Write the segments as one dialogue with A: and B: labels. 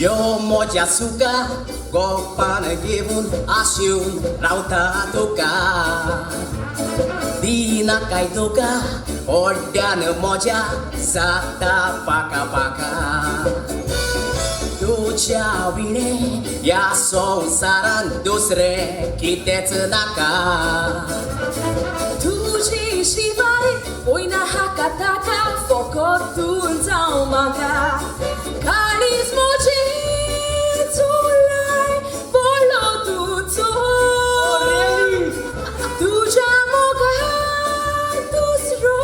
A: यो म्हज्या सुका गोपान घेवन आशेवन रावता तुका दिनाकाय तुका ओड्ड्यान म्हज्या जाता पाका पाका तुज्या विणे ह्या संवसारान दुसरें कितेंच नाका.
B: तुजी शिवाय वयना हाका ताका फकत तूं जावं म्हाका काळीज म्हजें चोरलाय पडलो तूं चोर तुज्या मोगान दुसरो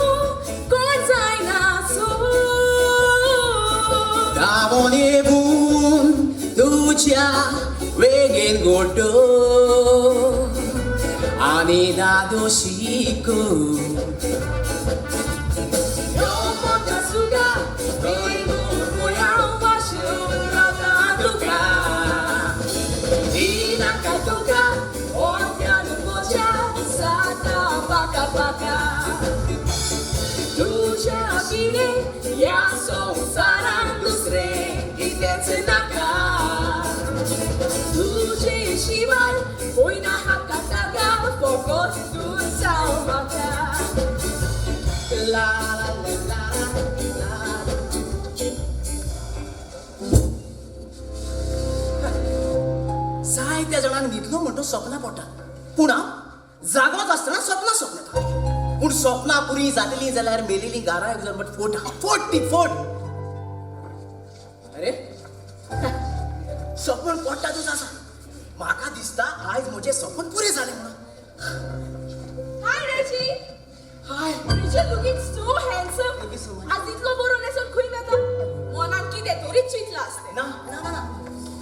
B: कोण जायना सोर.
A: धांवोन येवन तुज्या वेगेन गोड्डो आनी दादोशी कर.
B: यो म्हज्या सुगा हांव वाशेवन रावता तुका दिनाका तुका ओट्यान म्हज्या जाता पाका पाका तुज्या विणे ह्या संवसारान दुसरें कितेंच नाका. तुजे शिवाय वयना हाका ताका फकत तूं जावं म्हाका.
A: La la la la la. जायत्या जाणांक न्हिदलो म्हणटो सपनां पडटात, पूण हांव जागोच आसतना सपनां सपनता. पूण सपनां पुरी जातलीं जाल्यार मेलेलीं गारा एक बट फोट फोट ती फोट. अरे सपन पडटातूच आसा. म्हाका दिसता आयज म्हजें सपन पुरें जालें म्हणून.
B: हाय रेजी.
A: हाय.
B: Richard looking so handsome.
A: Thank you so much.
B: आज इतलो बरो न्हेसून खंय वता? मनान कितें तरी चिंतलां आसतें.
A: ना ना ना ना,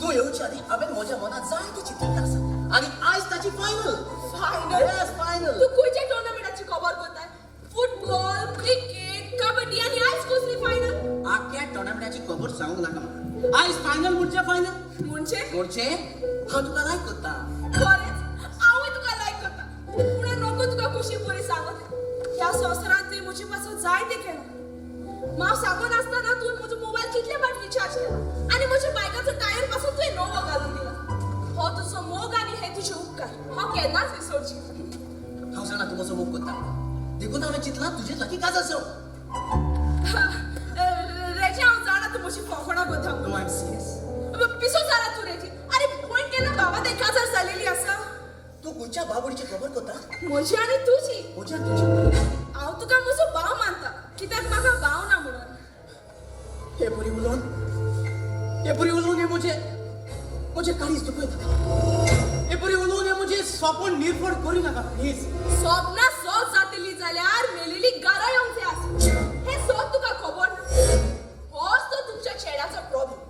A: तूं येवचे आदी हांवें म्हज्या मनांत जायतें चिंतिल्लें आसा आनी आयज ताची फायनल.
B: फायनल?
A: Yes, final.
B: तूं खंयच्या टुर्नामेंटाची खबर करताय? फुटबॉल, क्रिकेट, कबड्डी आनी आयज कसली फायनल?
A: आख्या टुर्नामेंटाची खबर सांगूंक नाका म्हाका. आयज फायनल म्हणजे फायनल.
B: म्हणजे?
A: म्हणजे हांव तुका लायक करता.
B: खरेंच हांवूय तुका लायक करता. पूण नको तुका खुशी बरी सांगत. ह्या संवसारांत तुवें म्हजे पासून जायतें केलां. हांव सांगून आसतना तुवें म्हजो मोबायल कितले फावट रिचार्ज केला आनी म्हज्या बायकाचो टायर पासून तुवें नवो घालून दिला. हो तुजो मोग आनी हे तुजे उपकार हांव केन्नाच विसरची ना.
A: हांव जाणा तूं म्हजो मोग करता, देखून हांवें चिंतलां तुजे लागीं काजार जावं.
B: रेजी, हांव जाणा तूं म्हजी फकाणां करता.
A: No, I am serious.
B: पिसो जाला तूं रेजी. आरे भयण केन्ना बाबा ते काजार जालेली आसा?
A: तूं खंयच्या बाबडीची खबर करता?
B: म्हजी आनी तुजी.
A: म्हज्या तुजी.
B: हांव तुका म्हजो भाव मानता, कित्याक म्हाका भाव ना म्हणून.
A: हे पुरी उलोवन, हे पुरी उलोवन हे म्हजें म्हजें काळीज दुखय नाका. हे पुरी उलोवन हे म्हजें सपन निर्फळ करी नाका प्लीज.
B: सपनां सत जातली जाल्यार मेलेली गारा येवंक जाय आसा हें सत तुका खबर ना. होच तो तुमच्या चेड्याचो प्रॉब्लेम.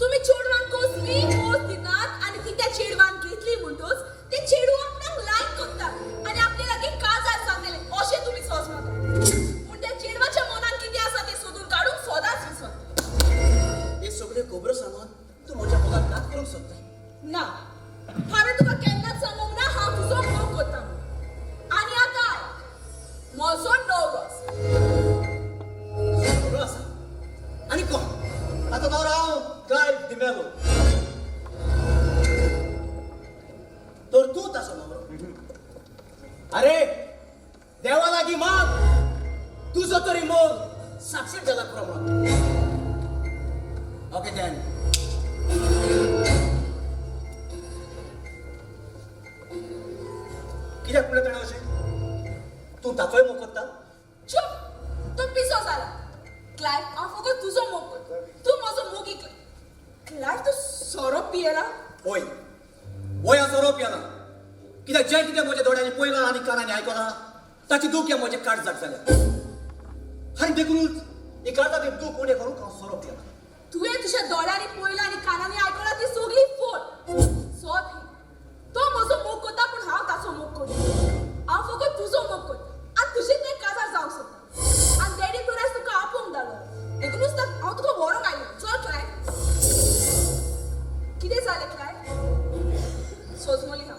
B: तुमी चेडवान कसली पोज दितात आनी ती त्या चेडवान घेतली म्हणटूच ते चेडू आपणाक लायक करता आनी आपले लागीं काजार जातलें अशें तुमी सोजमता. पूण त्या चेडवाच्या मनान कितें आसा तें सोदून काडूंक सदांच विसरता.
A: हे सगळ्यो खबरो सांगून तूं म्हज्या मोगाक घात करूंक सोदताय?
B: ना, हांवें तुका केन्नाच सांगूंक ना हांव तुजो मोग करता म्हणून. आनी आतां आयक, म्हजो णवरो आसा.
A: खबरो आसा आनी कोण?
C: आतां नवरो हांव क्लायव डिमेलो.
A: तर तूं ताचो नवरो? अरे देवा लागीं माग तुजो तरी मोग साक्षीत जाला पुरो म्हणून. Okay then.
C: कित्याक म्हणलें ताणें अशें? तूं ताचोय मोग करता?
B: चूप, तूं पिसो जाला. क्लायव, हांव फकत तुजो मोग करता. तूं म्हजो मोगी क्लायव. क्लायव, तूं सोरो पियेला?
C: वय वय, हांव सोरो पियेना. कित्याक जें कितें म्हज्या दोळ्यांनी पळयलां आनी कानांनी आयकलां ताची दूख ह्या म्हज्या काळजाक जाल्या आनी देखूनच ही काळजाची दूख उणें करूंक हांव सोरो पियेना.
B: तुवें तुज्या दोळ्यांनी पळयलां आनी कानांनी आयकलां ती सगळी फोट. सत ही, तो म्हजो मोग करता पूण हांव ताचो मोग करना. हांव फकत तुजो मोग करता आनी तुजें तें काजार जावंक सोदता. आनी डॅडी तुरास तुका आपोवंक धाडलो, देखूनच हांव तुका व्हरोंक आयलें. चल क्लायव. कितें जालें क्लायव? सोजमली हांव.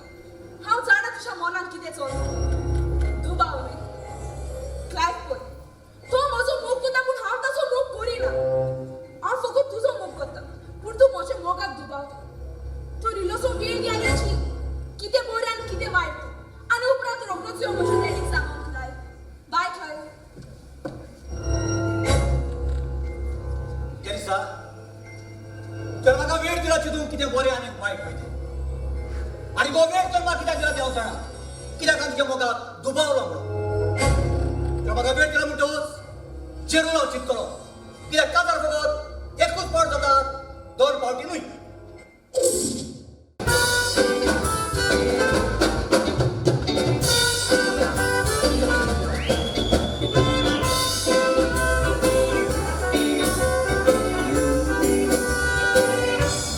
B: हांव जाणा तुज्या मनांत कितें चल्लां. दुबाव न्हय क्लायव. पळय, तो म्हजो मोग करता पूण हांव ताचो मोग करिना. हांव फकत तुजो मोग करता.
C: तर म्हाका वेळ दिला चिंतूंक कितें बरें आनी वायट पळय तें. आनी हो वेळ तर म्हाका कित्याक दिला तें हांव जाणा, कित्याक हांवें तुज्या मोगाक दुबावलो म्हणून. तर म्हाका वेळ दिला म्हणटकच जेरूल हांव चिंततलो, कित्याक काजार फकत एकूच पावट जाता, दोन पावटी न्हय.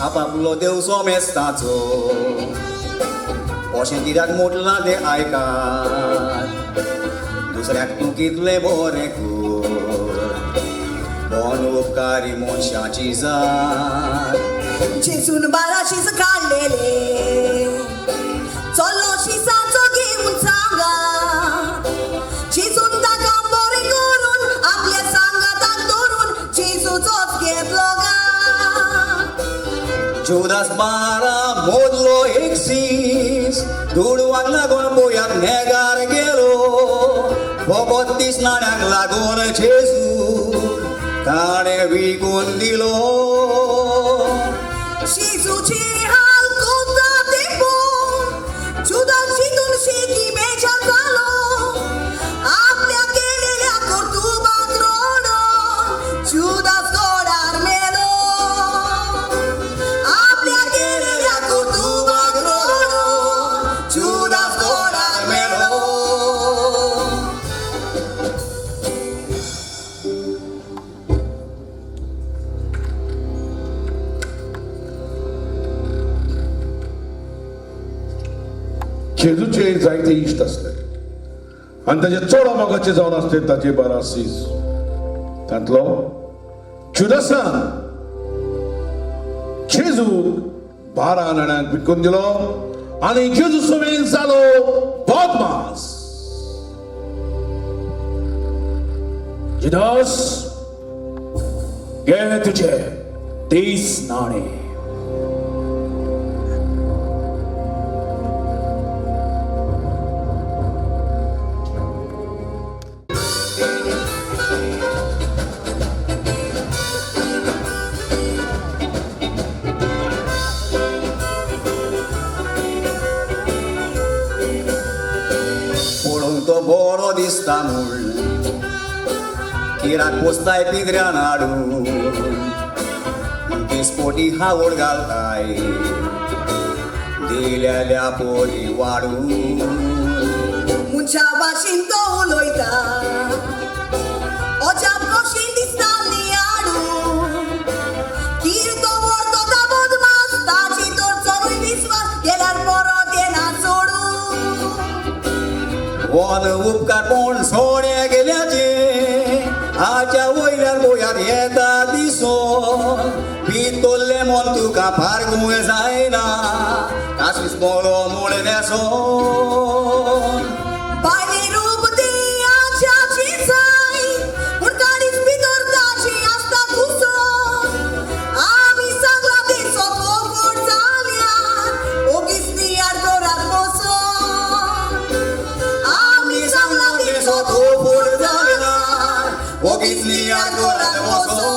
D: आपापलो देव सोमेस्ताचो अशें कित्याक म्हटलां तें आयकात, दुसऱ्याक तूं कितलें बरें कर, कोण उपकारी मनशाची जात.
E: जेजून बारा शीस काडलेले चलो शिसाचो घेवन सांगा, जेजून ताका बरें करून आपल्या सांगाताक दवरून जेजूचोच घेतलो गा.
D: जुदास बारा मोदलो एक शीस, दुडवांक लागून बोयाक नेगार गेलो, फकत 30 नाण्यांक लागून जेजू ताणें विकून दिलो.
E: जेजूचे हाल कोता ते पळोवन जुदास चिंतून शेकी बेजार जालो, आपल्या केलेल्या कर्तुबाक रडोन जुदास गोडार मेलो. आपल्या केलेल्या कर्तुबाक रडोन जुदास गोडार मेलो.
F: जेजूचे जायते इश्ट आसले आनी ताचे चड मोगाचे जावन आसले ताचे 12 सीस. तांतलो जुदासान जेजूक 12 नाण्यांक विकून दिलो आनी जेजू समेत जालो बदमास.
G: जुदास, घे तुजे 30 नाणे.
D: पळोवंक तो बरो दिसता म्हूण किराक पोसताय पिंजऱ्यान हाडून, दिसपोटी हावळ घालताय दिलेल्या पोरी वाडून.
E: मनशा भाशेन तो उलयता, अजाप कशें दिसता नियाळून, कीर तो व्हरतो ता बदमास, ताची तर चडूय विस्वास गेल्यार परत येना सोडून.
D: वन उपकार कोण सोडे गेल्याचे हाच्या वयल्यान गोंयांत येता दिसोन, भितरलें मन तुका फारगूंक जायना, काशीस बरो म्हूण न्हेसोन.
E: बायले रूप देहाची जाय, पूण काडीच भितर ताची आसता घुसोन. आमी सांगला तें सोपोट जाल्यार ओगीच नियाळ करात बसोन. आमी सांगला तें
D: सोपोट जाल्यार ओगीच नियाळ करात बसोन.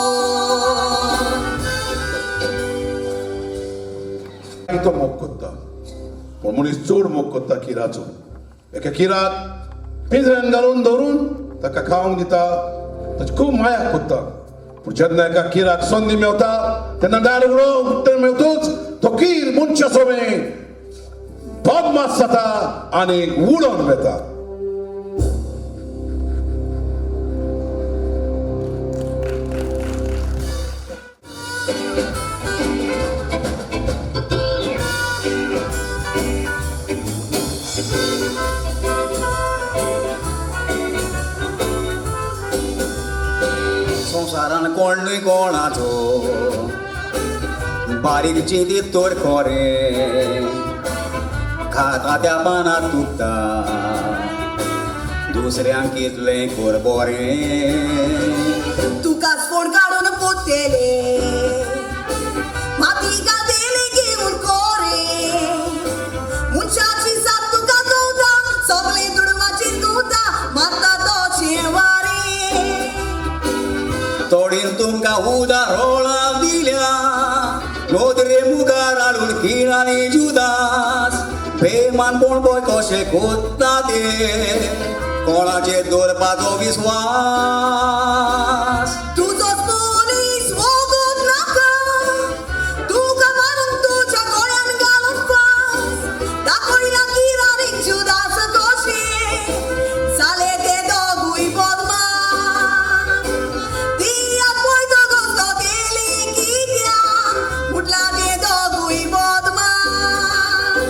F: तो मोग करता, पूण मनीस चड मोग करता किराचो. एका किराक पिंजऱ्यान घालून धरून ताका खावंक दिता, ताची खूब माया करता. पूण जेन्ना एका किराक संदी मेवता तेन्ना दार उडोवंक मेवतूच तो कीर मनशा सोबे बदमास जाता आनी उडोवन वेता.
D: संवसारान कोण न्हय कोणाचो बारीक चिंतीत तर खरें, खाता त्या पानार तुटता दुसऱ्यांक कितलें कर बरें.
E: तुकाच फोण काडून पोतेले माती घातले घेवन कोरे, मनशाची जात तुका कवता, सगळे दुडवाची तुता मारता तशें वारें.
D: तोडीन तुमकां उदाहरणां दिल्या, नदरे मुखार हाडून कीर आनी जुदास बेमानपण पळय कशें कोत्ता ते कोणाचेर दवरपाचो विस्वास.
E: तुजोच पोलीस वोगोत नाका, तुका मारून तुज्या गोळ्यान घालून फास. दाखयला किराणीक जुदास कशें जाले ते दोगूय बदमाश. ती आपय तो गस्तो केली कित्याक म्हटला ते दोगूय बदमाश.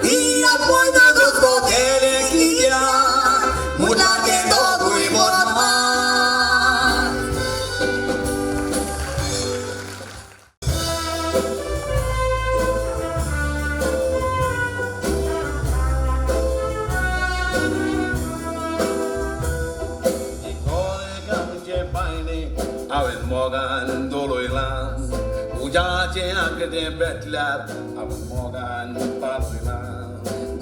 D: ती आपय तो गस्तो केले कित्याक म्हटला ते दोगूय बदमाश.
F: आमचें पायणें हांवें मोगान दवरलां उज्याचें आंकडें भेटल्यार हांवें मोगान पावयलां.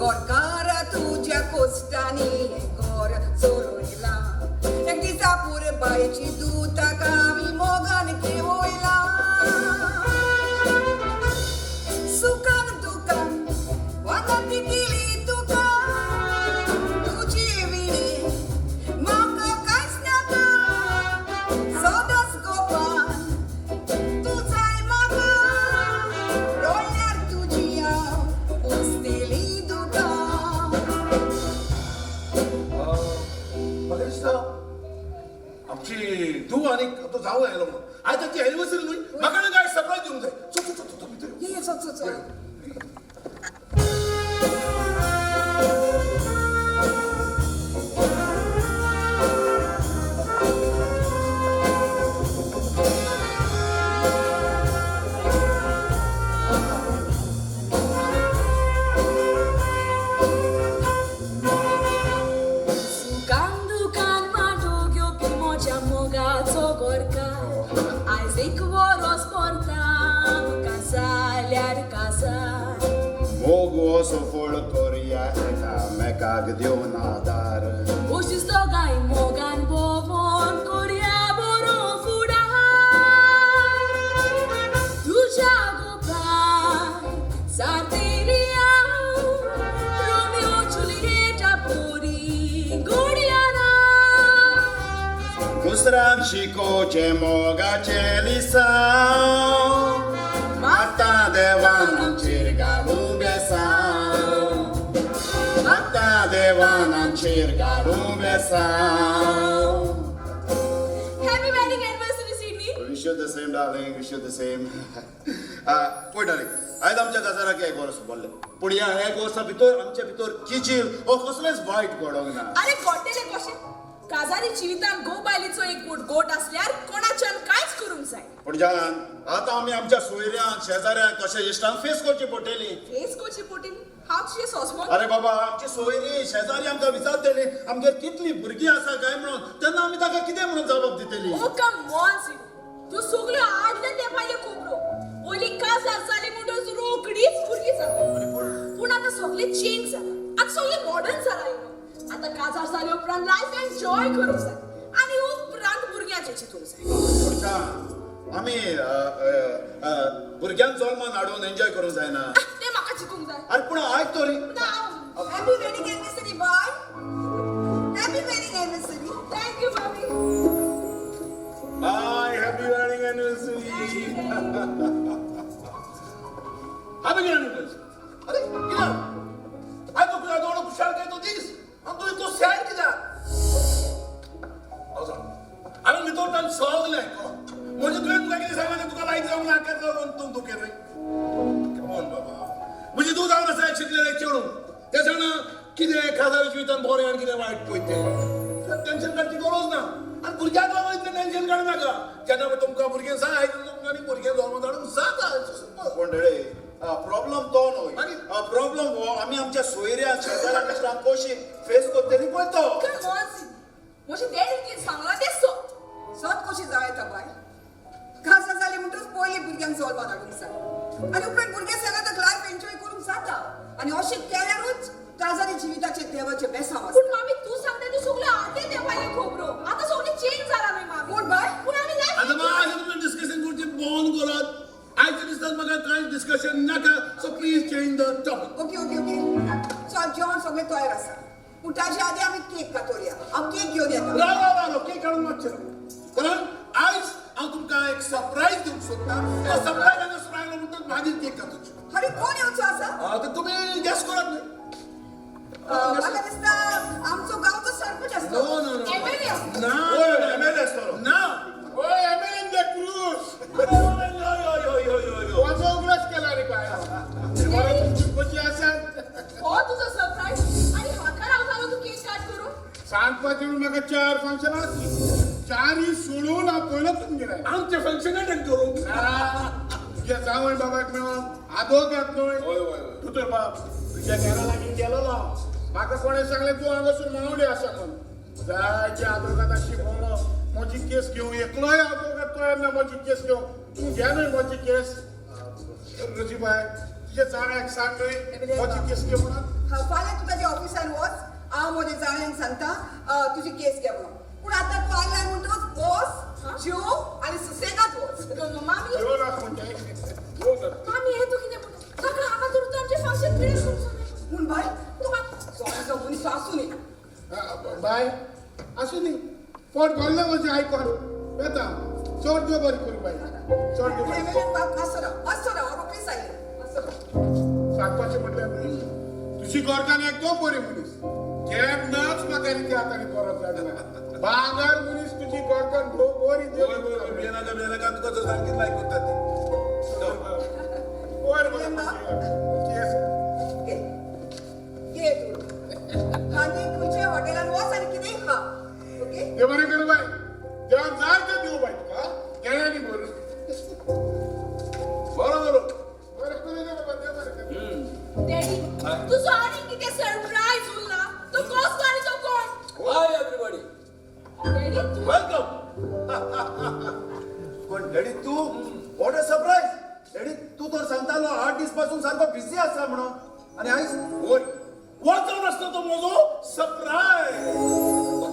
E: गोरकारा तुज्या कोश्टांनी गोर चोरयला, एक दिसा पुरबायची दुताक आमी मोगान खेवयला. सुखान दुखान वागाती केली तुका, तुजी विणे म्हाका कांयच नाका. सदांच गोपान तूं जाय म्हाका, रडल्यार तुजी हांव पोसतली दुकां.
F: म्हाका दिसता आमची धूव आनी तो जावं आयलो म्हणून आयज ताची एनिवर्सरी न्हय, म्हाका न्हय काय सरप्रायज दिवंक जाय. चल चल चल, भितर यो.
E: ये ये, चल चल चल.
B: सुखान दुखान वांटो घेवपी म्हज्या मोगाचो गोरकार, आयज एक वरोस परता आमकां जाल्यार काजार.
D: मोग हो सफळ करया एकामेकाक दिवन आदार.
B: अशीच दोगांय मोगान भोंवोन करया बरो फुडार. तुज्या गोपान जातेली हांव रोमियो जुलियेटा पोरी घोडया ना.
D: दुसऱ्यांक शिकोवचें मोगाचें लिसांव, आतां देवान आमचेर घालूं बेसांव, आतां देवान आमचेर घालूं बेसांव.
B: Happy wedding anniversary, Sydney.
D: Wish you the same, darling. Wish you the same. पळय डार्लिंग, आयज आमच्या काजाराक एक वर्स भरलें, पूण ह्या एक वर्सा भितर आमच्या भितर किजील वो कसलेंच वायट घडोंक ना.
B: अरे गोटेले कशें काजारी जिवितान घोव बायलेचो एक गोट गोट असल्यार कोणाच्यान कांयच करूंक जाय.
D: पूण जाणान आतां आमी आमच्या सोयऱ्यांक शेजाऱ्यांक तशें इश्टांक फेस करची पडटली.
B: फेस कोची पोटीन हांव तुजें सोंसमो.
D: अरे बाबा, आमची सोयरी शेजारी आमकां विचारतली आमगेर कितली भुरगीं आसा काय म्हणून, तेन्ना आमी ताका कितें म्हणून जबाब दितली?
B: ओ कम ऑन सिडनी, तूं सगल्यो आदल्या तेंपायल्यो खबरो. पयलीं काजार जाली म्हणटच रोखडीच भुरगीं जाता, पूण आतां सगळें चेंज जालां. आतां सगळें मॉडर्न जालां you know. आतां काजार जाले उपरांत लायफ एन्जॉय करूंक जाय आनी उपरांत भुरग्यांचें चिंतूंक जाय.
D: पूण जाण, आमी भुरग्यांक जल्मान हाडून एन्जॉय करूंक जायना?
B: आह, तें म्हाका चिंतूंक जाय.
D: अरे पूण आयक तरी.
B: ना हांव.
E: Happy wedding anniversary, boy. Happy wedding anniversary.
B: Thank you मामी.
F: Bye, happy wedding anniversary. Happy anniversary. अरे कित्याक आयज तो तुज्या दोळो खुशाल काय तो दीस आनी तूं इतलो सॅड कित्याक? हांव जाणा, हांवें भितर सगलें आयकलां. म्हणजे तुवें तुका कितें सांगलें तें तुका लायक जावंक ना, हाका लागून तूं दुखेर न्हय. कमॉन बाबा, म्हणजे तूं जावन आसा एक शिकलेलें चेडूं, तें जाणा कितें काजारा जिवितान बरें आनी कितें वायट पळय तें. टेन्शन काडची गरज ना आनी भुरग्यांक लागून इतलें टेन्शन काडूं नाका. जेन्ना तुमकां भुरगें जाय तेन्ना तुमकां आनी भुरगें जल्म धाडूंक जाता.
D: पूण डॅडी, प्रॉब्लम तो न्हय.
F: मागीर?
D: प्रॉब्लम हो आमी आमच्या सोयऱ्यांक शेजाऱ्यांक इश्टांक कशी फेस करतली पळय तो.
B: कम ऑन सिडनी, म्हजे डॅडीन कितें सांगलां तें सत.
E: सत कशी जावं येता बाय? काजार जाली म्हणटच पयलीं भुरग्यांक जल्मान हाडूंक जाय आनी उपरांत भुरग्यां सांगाताक लायफ एन्जॉय करूंक जाता, आनी अशें केल्यारूच काजारी जिविताचें देवाचें बेसांव
B: पूण
E: आसता.
B: मामी, तूं सांगता त्यो सगल्यो आदले तेंपायल्यो खबरो. आतां सगळें चेंज जालां न्हय मामी?
E: पूण बाय,
B: पूण आमी लायफ
F: आतां मातशें तुमचें डिस्कशन करचें बंद करात. आयच्या दिसात म्हाका कांय डिस्कशन नाका. So please change the topic.
E: Okay okay okay, चल, जेवण सगळें तयार आसा, पूण ताजे आदी आमी केक कातोरया. हांव केक घेवन येता.
F: राव राव राव राव, केक हाडून मातशें राव, कारण आयज हांव तुमकां एक सरप्रायज दिवंक सोदता. तो सरप्रायज हांगासर आयलो म्हणटकच मागीर केक कातुची.
E: आनी कोण येवचो आसा?
F: आतां तुमी गॅस करात न्ही.
E: म्हाका दिसता आमचो गांवचो सरपंच आसतो.
F: No no no.
B: एमएलए आसता.
F: ना.
D: हय, एमएलए आसतलो.
F: ना.
H: ओय, एमेलीन दे क्रूज.
F: हय हय हय हय हय.
H: म्हजो उगडास केला रे बाय. तुमची कशी आसा?
B: हो तुजो सरप्राईज आनी हाका रावतालो तूं केक काट करूंक?
H: सांगपाची म्हाका चार फंक्शन आसली, चारही सोडून हांव पयलो तुमगेर.
F: आमचें फंक्शन अटेंड करूंक.
H: तुज्या जावय बाबाक मेळोन आदोगाद न्हय.
F: हय हय हय.
H: दोतोर बाब, तुज्या घरा लागीं गेलोलो, म्हाका कोणें सांगलें तूं हांगासर मावडे आसा म्हूण. जायते आदोगादा शिकोवलो म्हजी केस घेवंक, एकलोय आदोगाद तयार ना म्हजी केस घेवंक. तूं घे न्हय म्हजी केस. रोजीबाय, तुज्या जावयाक सांग न्हय म्हजी केस घे म्हणून.
E: हा, फाल्यां तूं ताज्या ऑफिसान वच, हांव म्हज्या जावयांक सांगता तुजी केस घे म्हणून. पूण आतां तूं आयलाय म्हणटकच बस, जेव आनी सुसेगाद वच.
B: मामी.
H: जेवण आसा म्हणटा.
B: मामी, हे तूं कितें म्हणटा? सगळें हांगा करून तूं आमचें फंक्शन पिड्यार करूंक सोदता.
E: पूण बाय, तूं मनीस आसूं न्ही.
H: बाय, आसूं न्ही, पोट भरलें म्हजें आयकोन. येता. चड देव बरें करूं बाय, चड देव बरें.
E: एमेलीन बाब, मातसो राव, मातसो राव, हांव रोखडीच आयलें. मातसो राव.
H: सांगपाचें म्हटल्यार न्ही, तुजी घरकान्न एकदम बरी मनीस. केन्नाच म्हाका रित्या हातांनी गरज लागना. भांगर मनीस तुजी घरकान्न, भोव बरी.
F: हय हय हय, भियेनाका भियेनाका, तुका जर सारकीच लायक करता ती.
H: बरें बरें, केस.
E: घे घे तूं आनी खंयच्या हॉटेलान वच आनी कितेंय खा, ओके?
H: देव बरें करूं बाय. देवान जाय तें दिवं बाय तुका, देण्यानी बरें.
F: बरो बरो.
H: बरें करूं दे बाबा, देव बरें करूं.
B: डॅडी, तुजो आनी कितें सरप्राईज उरला? तो कसलो आनी तो कोण?
C: Hi everybody.
B: डॅडी, तूं?
D: Welcome. पण डॅडी तूं, what a surprise. Daddy, तूं तर सांगतालो 8 दीस पासून सारको बिझी आसा म्हणून, आनी आयज?
F: होय, वाचून आसता तो म्हजो सरप्रायज.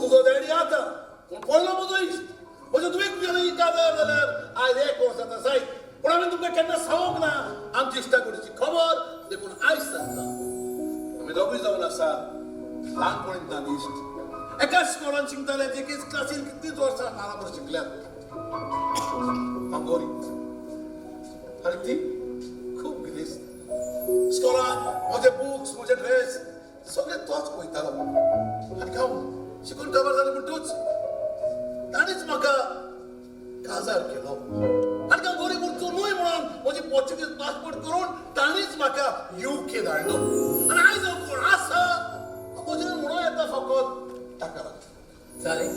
F: तुजो डॅडी आतां पूण पयलो म्हजो इश्ट, म्हजो तुवें तुज्या काजार जाल्यार आयज एक वर्स जाता जायत, पूण हांवें तुमकां केन्ना सांगूंक ना आमची इश्टागतीची खबर, देखून आयज सांगता. आमी दोगूय जावन आसा ल्हानपणींतल्यान इश्ट. एकाच स्कॉलान शिकताले, एकेच क्लासीन कितलींच वर्सां बाराबर शिकल्यात. हांव गोरी आनी ती खूब गिरेस्त. स्कॉलान म्हजे बुक्स, म्हजे ड्रेस सगळे तोच पळयतालो. आनी हांव शिकून खबर जालें म्हणटूच ताणेच म्हाका काजार केलो. आनी हांव गरीब उरचो न्हय म्हणून म्हजी पोर्चुगीज पासपोर्ट करून ताणेच म्हाका युके धाडलो. आनी आयज हांव कोण आसा म्हजें म्हणूं येता फकत ताका लागून.
C: जालें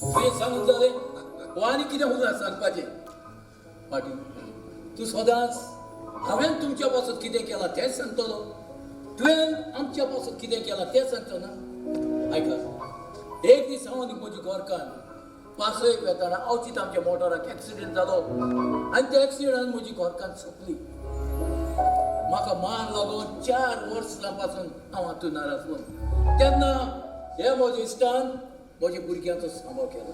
C: तुवें सांगून जालें हो आनी कितें उरलां सांगपाचें? पाटील, तूं सदांच हांवें तुमच्या पासून कितें केलां तेंच सांगतलो, तुवें आमच्या पासून कितें केलां तें सांगचो ना. आयका, एक दीस हांव आनी म्हजी घरकान्न पासयेक वेताना अवचीत आमच्या मोटराक एक्सिडंट जालो आनी त्या एक्सिडंटान म्हजी घरकान्न सोंपली. म्हाका मार लागून 4 वर्सां पासून हांव हातून आसलो. तेन्ना हे म्हज्या इश्टान म्हज्या भुरग्यांचो सांबाळ केलो.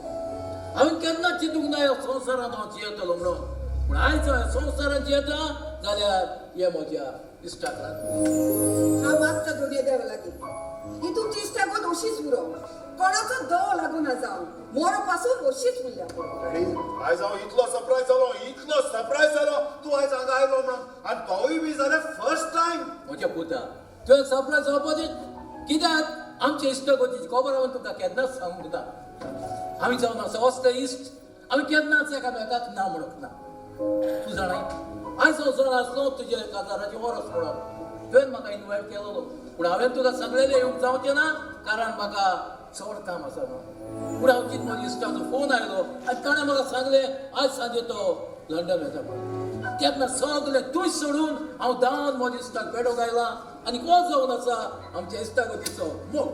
C: हांवें केन्ना चिंतूंक ना ह्या संवसारांत हांव जियेतलो म्हणून, पूण आयज हांव संवसारांत जियेता जाल्यार हे म्हज्या इश्टाक लागून.
E: हांव मागता दोनये देवा लागीं, ही तुमची इश्टागत अशीच उरो, कोणाचो दव लागूं ना जावं, मरो पासून अशीच उरल्या पुरो.
D: डॅडी, आयज हांव इतलो सरप्रायज जालो, इतलो सरप्रायज जालो तूं आयज हांगा आयलो म्हणून, आनी तोवूय बी जाल्यार फर्स्ट टायम.
C: म्हज्या पुता, तुवें सरप्रायज जावपाचें कित्याक? आमचे इश्टागतीची खबर हांवें तुका केन्नाच सांगूंक ना. आमी जावन आसा असले इश्ट, आमी केन्नाच एकामेकाक ना म्हणूंक ना. तूं जाणाय, आयज हांव जाणा आसलो तुज्या काजाराचें वरस म्हणून तुवें म्हाका इनवायट केलेलो, पूण हांवें तुका सांगलेलें येवंक जावचें ना कारण म्हाका चड काम आसा म्हणून. पूण अवचीत म्हज्या इश्टाचो फोन आयलो आनी ताणें म्हाका सांगलें आयज सांजे तो लंडन वता म्हणून. तेन्ना सगळें तूंच सोडून हांव धांवन म्हज्या इश्टाक पेटोवंक आयला आनी कोण जावन आसा आमच्या इश्टागतीचो मोग.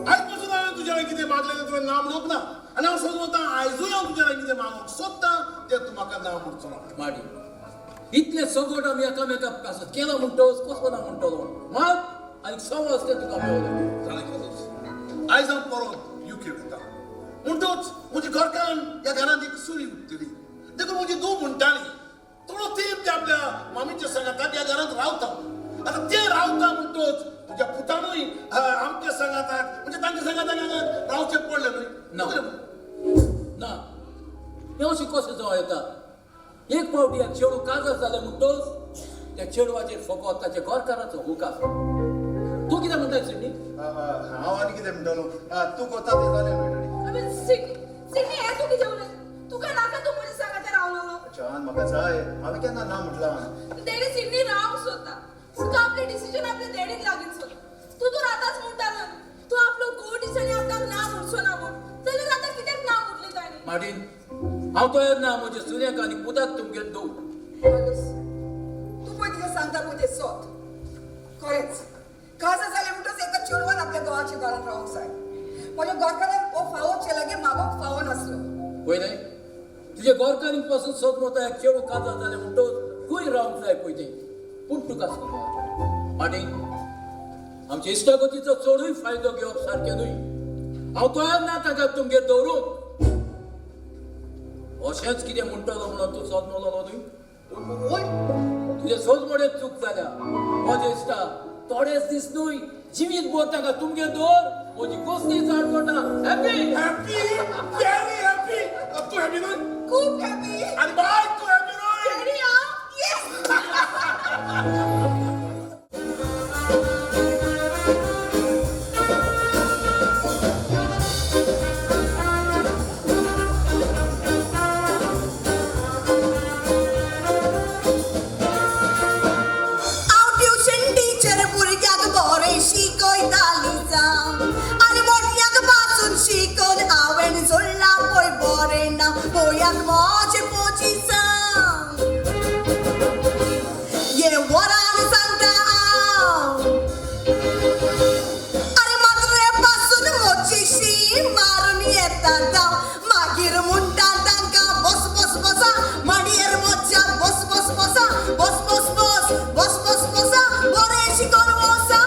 F: आयज पासून हांवें तुज्या लागीं कितें मागलें तुवें ना म्हणूंक ना, आनी हांव सोदून वतां आयजूय हांव तुज्या लागीं कितें मागूंक सोदतां तें तूं म्हाका ना म्हणचो ना.
C: माडी, इतलें सगट आमी एकामेका पासत केलां म्हणटकच कसो ना म्हणटलो? मात आनी समज तें तुका मेळोवं.
F: जाणा केलोच, आयज हांव परत युके वता म्हणटूच म्हजी घरकान्न ह्या घरांत एक सुरी उरतली, देखून म्हजी धूव म्हणटाली
H: मामीच्या सांगाताक ह्या घरांत रावता. आतां ते रावता म्हणटोच तुज्या पुतानूय आमच्या सांगाताक म्हणजे तांच्या सांगाताक हांगा रावचें पडलें न्हय?
C: ना. ना, हें अशें कशें जावं येता? एक फावटी एक चेडूं काजार जालें म्हणटच त्या चेडवाचेर फकत ताच्या घरकाराचो हूक आसा. तूं कितें म्हणटाय सिडनी?
D: हांव आनी कितें म्हणटलो, तूं कोता तें जालें न्हय daddy?
B: I mean, Sydney, Sydney, हें तूं कितें उलयता? तुका नाका तूं म्हज्या सांगाता रावलोलो.
D: जान, म्हाका जाय. हांवें केन्ना ना म्हटलां?
B: डॅडी, सिडनी रावंक सोदता. तुका आपले डिसिजन आपल्या डॅडीक लागीं सोद. तूं तर आतांच म्हणटा न्हय, तूं आपलो घोव दिसांनी आपणाक ना म्हणचो ना म्हूण. जाल्यार आतां कित्याक ना म्हटलें ताणें?
C: मार्टीन, हांव तयार ना म्हज्या सुन्याक आनी पुताक तुमगेर दवर.
E: कार्लोस, तूं पळय कितें सांगता पळय तें सोत. खरेंच काजार जालें म्हणटच एका चेडवान आपल्या घोवाच्या घरांत रावंक जाय. म्हज्या घरकारान हो फावो चेलागेर मागोवंक फावो नासलो.
C: पळय न्हय, तुजे गोरकारीक पासून सोद एक चेडूं काजार जालें म्हणटच खंय रावंक जाय पळय तें. पूण तुका सांगता मार्टीन, आमच्या इश्टागतीचो चडूय फायदो घेवप सारकें न्हय. हांव तयार ना ताका तुमगेर दवरूंक. अशेंच कितें म्हणटलो म्हणून तूं सोद म्हणलो न्हय?
A: वय.
C: तुजे सोजमोडे चूक जाल्या म्हजे इश्टा. थोडेच दीस न्हय, जिवीत भर ताका तुमगेर दवर. म्हजी कसली झाड पडना. हॅपी.
H: Happy, very happy. तूं हॅपी न्हय?
E: खूब हॅपी.
H: आनी बाय, तूं हॅपी न्हय?
B: डॅडी, हांव
E: येस.
I: हांव ट्युशन टिचर, भुरग्यांक बरें शिकयताली जावं आनी मोठ्यांक पासून शिकोवन हांवें जोडलां पळय बरें नांव. पळयात म्हजें पोजिसांव, हे वरान सांगता हांव. आरे, मात्रे पासून म्हजी शी मारून येता धांव. मागीर म्हणटा तांकां, बस बस बसा मांडयेर म्हज्या, बस बस बसा, बस बस बस बस बस बसा, बरें शिकोवन वसा.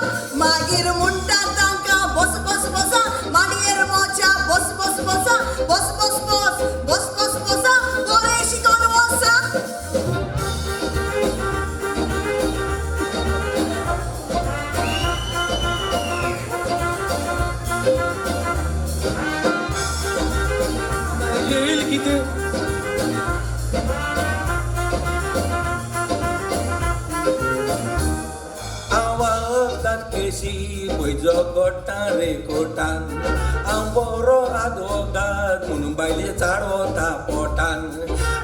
I: मागीर म्हणटा तांकां, बस बस बसा मांडयेर म्हज्या, बस बस बसा, बस बस बस बस बस बसा, बरें शिकोवन वसा.
C: येईल कितें? आवाजात केशी म्हजो कोटा रे कोटान. हांव बरो आदवोगाद म्हणून बायले चाडवता पोटान.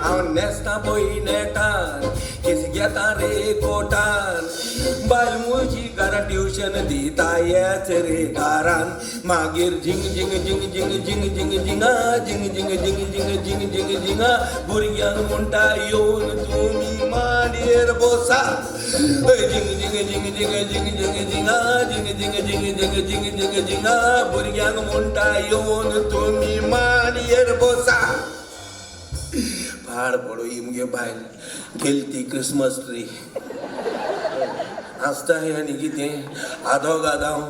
C: हांव न्हेसता पळय नेटान, केस घेता रे कोटान. बायल म्हजी घरा ट्युशन दिता, येच रे घरान. मागीर झिंग झिंग झिंग झिंग झिंग झिंग झिंगा, झिंग झिंग झिंग झिंग झिंग झिंग झिंगा. भुरग्यांक म्हणटा, येवन तुमी मांडयेर बसा. झिंग झिंग झिंग झिंग झिंग झिंग झिंगा, झिंग झिंग झिंग झिंग झिंग झिंग झिंगा. भुरग्यांक म्हणटा, येवन तुमी मांडयेर बसा. पाड पडो ही मुगे बायल. गेली ती क्रिसमस ट्री आसता. आनी कितें आदोगाद हांव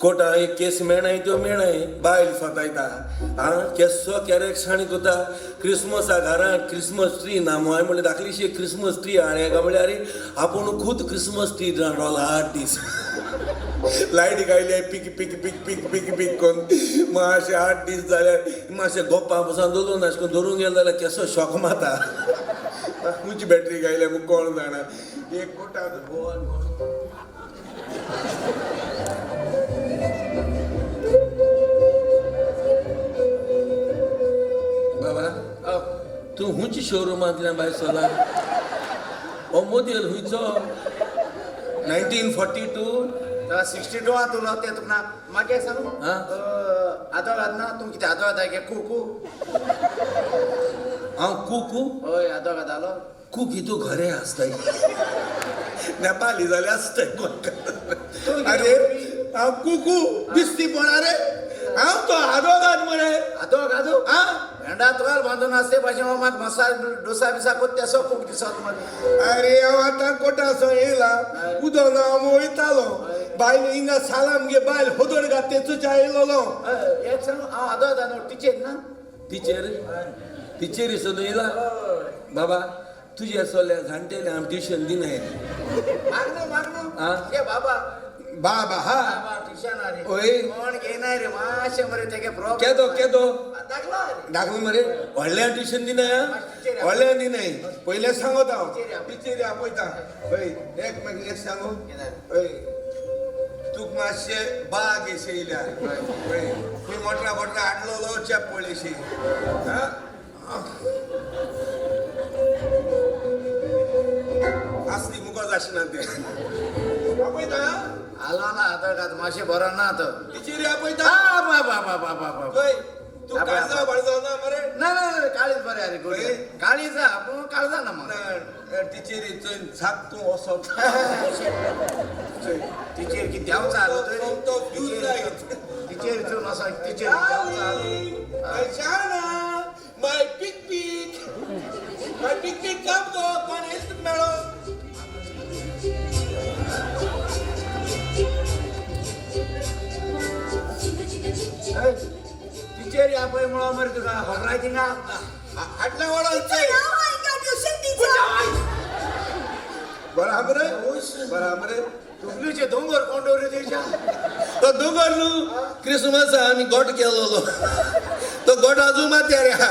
C: कोटा एक केस मेणाय त्यो मेणाय. बायल सतायता. आं, केसो कॅरेक्शन कोता. क्रिसमसा घरांत क्रिसमस ट्री ना. हांवें म्हणलें, धाकलीशी एक क्रिसमस ट्री हाडया काय म्हणल्यार, आरे, आपूण खूद क्रिसमस ट्री रावला 8 दीस. लायटी गायली पीक पीक पीक पीक पीक पीक करून. मातशें 8 दीस जाल्यार मातशें गोपां पसून धरून अशें करून धरूंक गेलो जाल्यार केसो शॉक मारता. खंयची बॅटरी गायल्या म्हूण कोण जाणा. एक कोटा गोवन. बाबा, तूं खंयच्या शोरुमांतल्यान भायर सरला? हो मोदेल खंयचो? 1942?
D: 62 आहा तुलो तें तुका मागीर सांगू.
C: हा?
D: आदोगाद ना तूं कितें आदोगाद गे कू कू?
C: हांव कुकू?
D: हय, आदोगाद आलो.
C: कुकी तूं घरे आसताय, नेपाली जाल्यार आसताय.
H: अरे, हांव कुकू दिसती पण? अरे, हांव तो आदोगाद मरे.
D: आदोगाद?
H: हा.
D: भेंडा तुवें बांदून आसते भाशेन. म्हाका मसाज डोसा बिसा कोत्ता तेसो कूक दिसत मरे.
H: अरे, हांव आतां कोटासो येयला. उदक हांव वयतालो, बायल हिंगा सालाम गे बायल होदड घात तेचो येयलोलो.
D: हय, एक सांगू, हांव आदोगाद न्हू, टिचेर ना.
C: टिचेर, टिचेरी सोदून येयला. बाबा,
J: तुजे सोल्या जाणटेले आम ट्युशन दिनाय.
A: मागणो मागणो.
J: हा?
A: ये बाबा.
J: बाबा हा.
A: बाबा ट्युशन रे.
J: ओय.
A: कोण घेयना रे मातशें मरे तेगे प्रॉब्लेम.
J: केदो केदो?
A: दाखलो रे.
J: दाखलो मरे. व्हडल्या ट्युशन दिनाय हा? व्हडल्या दिनाय पयलें सांगता हांव. टिचेरी आपयता. हय एक मागीर एक सांगू. हय तुका मातशें बाग येशे येयल्या. हय खंय मोटरा बोटरा हाडलोलो चेप पळयशी. आसली मुकोज आशिना ते आपयता.
A: आलो ना आतां का मातशें बरो ना तो.
J: टिचेरी आपयता.
A: आ बाबा बाबा बाबा.
J: हय तूं काळजा बाळजा ना मरे.
A: ना ना ना काळीज बरें आरे गुड.
J: हय.
A: काळीज आहा पूण काळजा ना म्हाका.
J: टिचेरी चोय साप तूं वचोन.
A: टिचेर कितें देंवचा आलो तर.
J: तो फ्यूज जायत.
A: टिचेर चोवन वचोन टिचेर देंवचा आलो.
J: My Shana, my pig pig, my pig pig come go, कोण हेल्प मेळो.
A: टिचेर आपय म्हणो मरे तुका खबर आहा थिंगा.
J: हाडल्या वडो
I: टीचर हांव हांगा ट्युशन टीचर.
J: बराबर बराबर.
A: तुमचे दोंगर कोण दवरले तेच्या.
J: तो दोंगर न्हू क्रिसमस आमी गोट केलोलो तो गोट अजून माथ्यार आहा.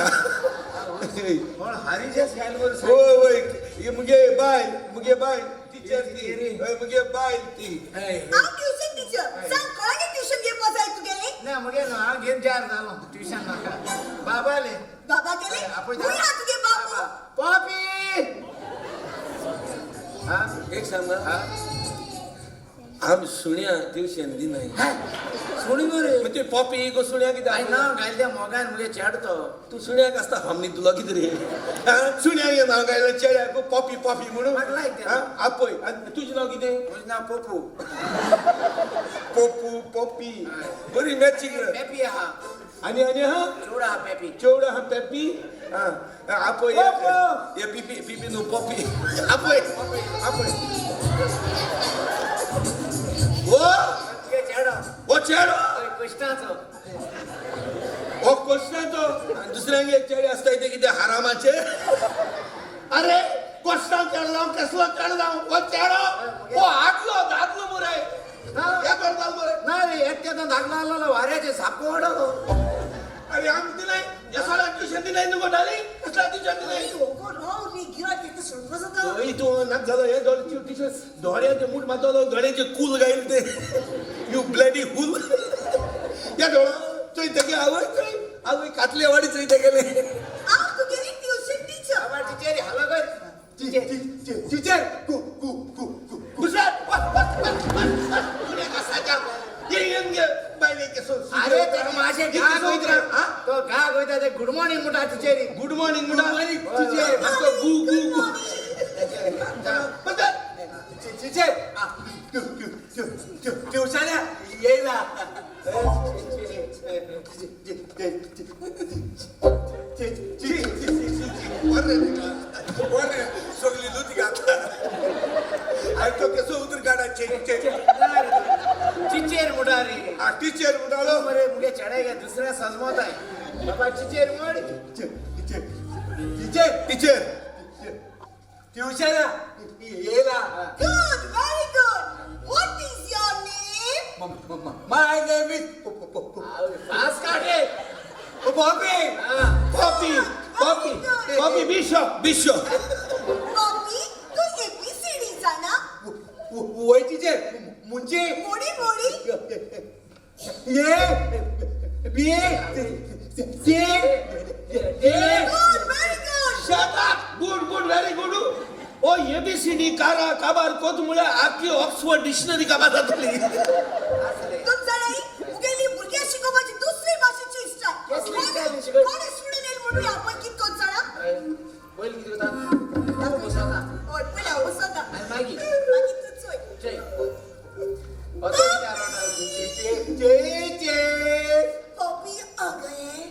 A: कोण हारीचे स्टायल वर.
J: होय होय ही मुगे बायल मुगे बायल टिचर ती. हय मुगे बायल ती.
I: हांव ट्युशन टीचर. सांग कोणागे ट्युशन घेवपा जाय तुगेलें?
A: ना मुगे न्हू हांव घेवन जार जालो ट्युशन नाका. बाबाले
I: बाबा गेले?
A: आपय.
I: खंय आहा तुगे बाबू?
A: पॉपी. हा.
J: एक सांग. आम सुण्या ट्युशन दिनाय.
A: सुणी मरे.
J: मग ते पॉपी गो सुण्या
A: काय
J: कित्याक
A: नांव घायले त्या मोगान मुगे चेड तो.
J: तूं सुण्याक आसता फामनी तुलो कितें रे. सुण्याक हें नांव घायलें चेड्याक पॉपी पॉपी म्हणून.
A: म्हाका लायक तें.
J: आपय. आनी तुजें नांव कितें?
A: म्हजें नांव पोपू.
J: पोपू पॉपी बरी मॅचींग.
A: पेपी आहा.
J: आनी आनी आहा
A: चेवडो आहा पेपी.
J: चेवडो आहा पेपी. आपय. हे पिपी पिपी न्हू पॉपी. आपय आपय. ओ
A: तुगे चेडो.
J: ओ चेडो.
A: कृष्णाचो.
J: ओ कोश्णाचो. आनी दुसऱ्यांगे चेडे आसता ते कितें हारामाचे. अरे कोश्णान चेडो जावं कसलो चेडो जावं ओ चेडो ओ आदलो दादलो मुरे. हे करतालो मरे.
A: ना रे एकट्या तो धाकलो आसलो वाऱ्याचे सापको वाडलो.
J: अरे आम दिनाय येसोळ्याक ट्युशन दिनाय न्हू गो डार्लिंग. कसल्या ट्युशन दिनाय?
I: ओगो राव रे गिरायक येता सोडपा जाता.
J: हय तूं नाक जालो हे दोळे ट्युशन दोळ्याचे मूठ मारतलो दोळ्याचे कूल घायल ते. You bloody हुल. ह्या दोळो चोय तेगे आवय चोय आवय कातले वाडी चोय तेगेले.
I: हांव तुगेली ट्युशन टीचर.
A: बाबा टिचेरी हालो गो.
J: टिचर कु कु कु कु गुजरात बस बस बस बस बस सुण्याक आसाच्या ये येवन गे बायलेचे
A: अरे तेका मातशें गाग वयता तो गाग वयता ते गुड मॉर्निंग म्हणटा टिचेरी.
J: गुड मॉर्निंग म्हणटा टिचर मागतो गु गु गु.
C: टीचर ट्युशना येयला.
J: बरें सगळी लुती घातला आनी तो केसो उतर काडा चे चे.
A: टिचेर म्हणटा रे.
J: आ टिचर म्हणटालो.
A: मरे मुगे चेडे गे दुसऱ्या सजमताय. बाबा टिचेर म्हण.
J: टिचर टिचर
C: ट्युशना येयला.
I: Good, very good. What is your name?
C: My name is
A: fast काढ रे.
C: Poppy.
J: Poppy Poppy Poppy Bishop Bishop.
I: Poppy, तूं ABCD जाणा?
C: वय टीचर म्हणजे
I: मोडी मोडी.
C: A B C D.
I: Good, very good.
J: Shut up! Good, good, very good. O A B C D कारा काबार कोत म्हळ्यार आख्खी ऑक्सफर्ड डिक्शनरी काबार जातली.
I: तूं जाणाय मुगेली भुरग्यांक शिकोवपाची दुसरी भाशेची स्टायल.
A: कसली स्टायल शिकय?
I: कोण स्टुडंट येयल म्हणून आपण कितें करता जाणा?
A: पयलीं कितें करता? तूं बसता.
I: हय पयलीं हांव बसता.
A: आनी मागीर?
I: मागीर तूं चोय.
A: चय. असो कितें आसा?
C: टीचर.
I: पॉपी आगये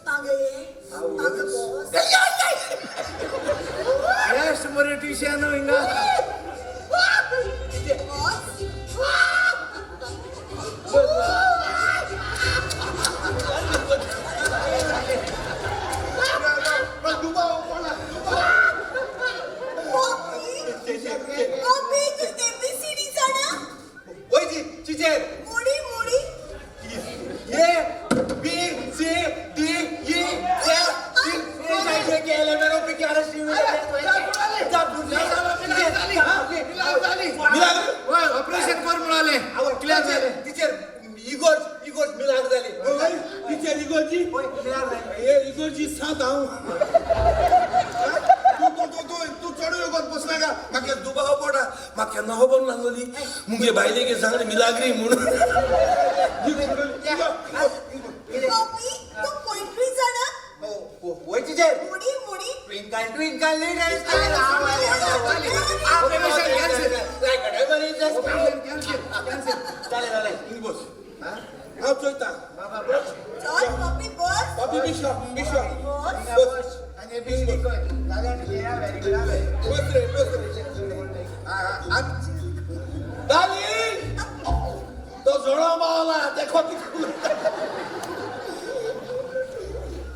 I: आगये आगो बॉस.
A: बेस्ट मरे ट्युशन हिंगा.
I: बॉस.
J: आसलोली मुगे बायलेगे सांगले मिलाग्री म्हणून.
I: पॉपी, तू पोएट्री जाणा?
A: वय टिचर.
I: मुडी मुडी.
A: Twinkle twinkle little star. चालेल चालेल.
J: बस, हांव चोयता.
A: बाबा बस.
I: चल पॉपी बस.
J: पापी बिश्वा बिश्वा.
I: बस.
A: आणि बी
J: बस रे बस रे. डार्लिंग, तो जोडो मावला देखो.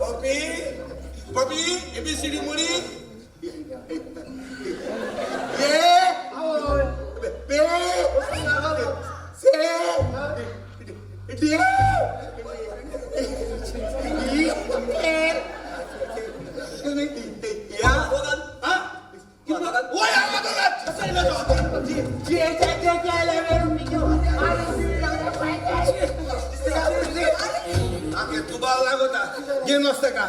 J: पॉपी पॉपी, एबीसीडी मुडी.
A: ए बे से डी ई
C: या हा.
J: ओय आवाज.
A: G H I J K L M N P Q R S T U V.
J: आगे तुबा लागोता गे नसता का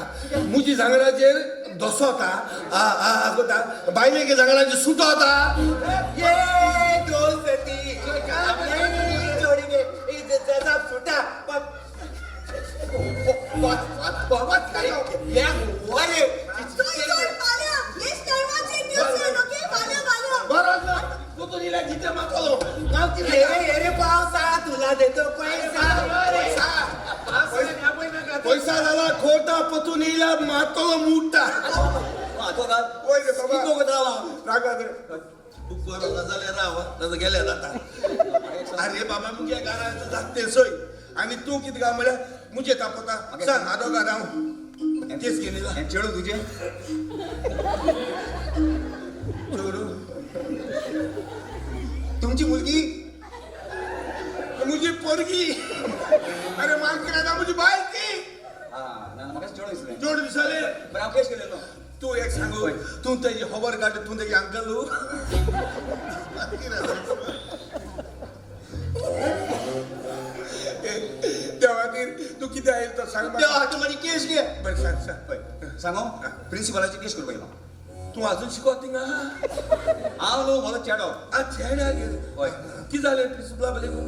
J: मुजी झांगडाचेर दसोता आ आ कोता, बायलेगे झांगडाचेर सुटोता.
A: ये दोस्ती नहीं छोड़ेंगे, इज्जत सुटा.
I: चल चल फाल्यां हेच टायमाचेर ट्युशन. ओके, फाल्यां फाल्यां.
J: बरो तूं जिते मातलो.
A: रे पावसा तुला देतो पैसा.
J: पैसा झाला खोटा, पतून येयला मातलो मुट्टा. वय रे बाबा.
C: कितलो वगत राव?
J: रागात रे तूं बरो ना जाल्यार राव, नाजाल्यार गेले जाता. अरे बाबा, मुगे घरांत जात ते सोय आनी तूं कितें काय म्हळ्यार मुजे तापता. सांग आदोगाद, हांव केस घेवन येयला.
C: चेडूं तुजें?
J: चेडूं?
C: तुमची मुलगी?
J: मुजी पोरगी. अरे मानकराना, मुजी बायल ती.
C: हा ना, म्हाका चेडूं दिसलें.
J: चेडूं दिसलें.
C: बरें, हांव केस केलेलो.
J: तूं एक सांगू, तूं तेजी खबर काड. तूं तेजी अंकल. देवातीर तूं कितें आयल तो सांग म्हाका.
C: देवा, तूं म्हाजी केस घे.
J: बरें, सांग सांग.
C: हय, सांगो, प्रिंसिपलाची केस करपाक येयलो.
J: तूं अजून शिकोत थिंगा?
C: हांव न्हू, म्हजो चेडो.
J: आ, चेड्या गेले?
C: हय.
J: कितें जालें प्रिंसिपला बलेगू?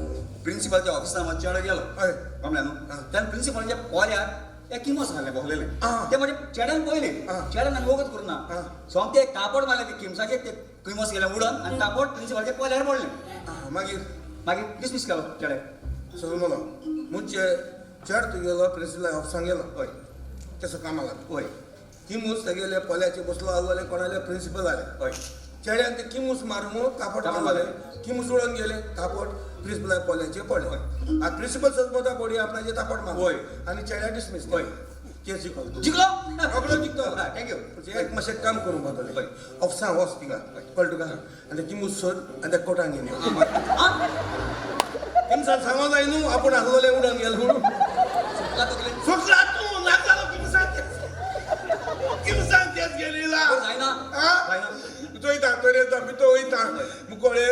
C: प्रिंसिपलच्या ऑफिसान म्हजो चेडो गेलो. कळ्ळें न्हू? तेन्ना प्रिंसिपलाच्या पोल्यार एक किमस घाल्लें बसलेलें. ते म्हज्या चेड्यान पळयलें. चेड्यान आनी वगत करूं ना, सोमतें एक कापड मारलें. ते किमसाचेर ते किमस गेलें उडोन आनी कापड प्रिंसिपलाच्या पोल्यार पडलें.
J: मागीर?
C: मागीर डिसमीस केलो चेड्याक.
J: सगळं मला म्हणजे चेड तुगेलो प्रिंसिपल ऑफिसान गेलो?
C: हय.
J: तेसो कामाक लागलो?
C: हय.
J: किमूस तेगेले पोल्याचे बसलो आसलोले कोणाले प्रिंसिपल आले?
C: हय.
J: चेड्यान ते किमूस मारून कापड
C: कापड
J: मारले, किमूस उडोन गेले, कापड प्रिंसिपला पोल्याचे पडले. आतां प्रिंसिपल सजमता पडी आपणाचे तापड मार. आनी चेड्या डिसमीस. केस जिखलो.
C: जिखलो.
J: रोकडो जिखलो.
C: Thank you.
J: एक मातशें काम करूंक पडटलें. ऑफिसान वच थिंगा, कळ्ळें तुका? आनी ते किमूस सोद आनी त्या कोटान घेवन यो. किमसान सांगो जाय न्हू आपूण आसलोले उडोन गेलो म्हणून.
C: सुटला तकले.
J: सुटला तूं. नाक जालो किमसान. किमसान केस गेलीला.
C: जायना. जायना.
J: चोयता तोरेता भितर वयता मुकोळे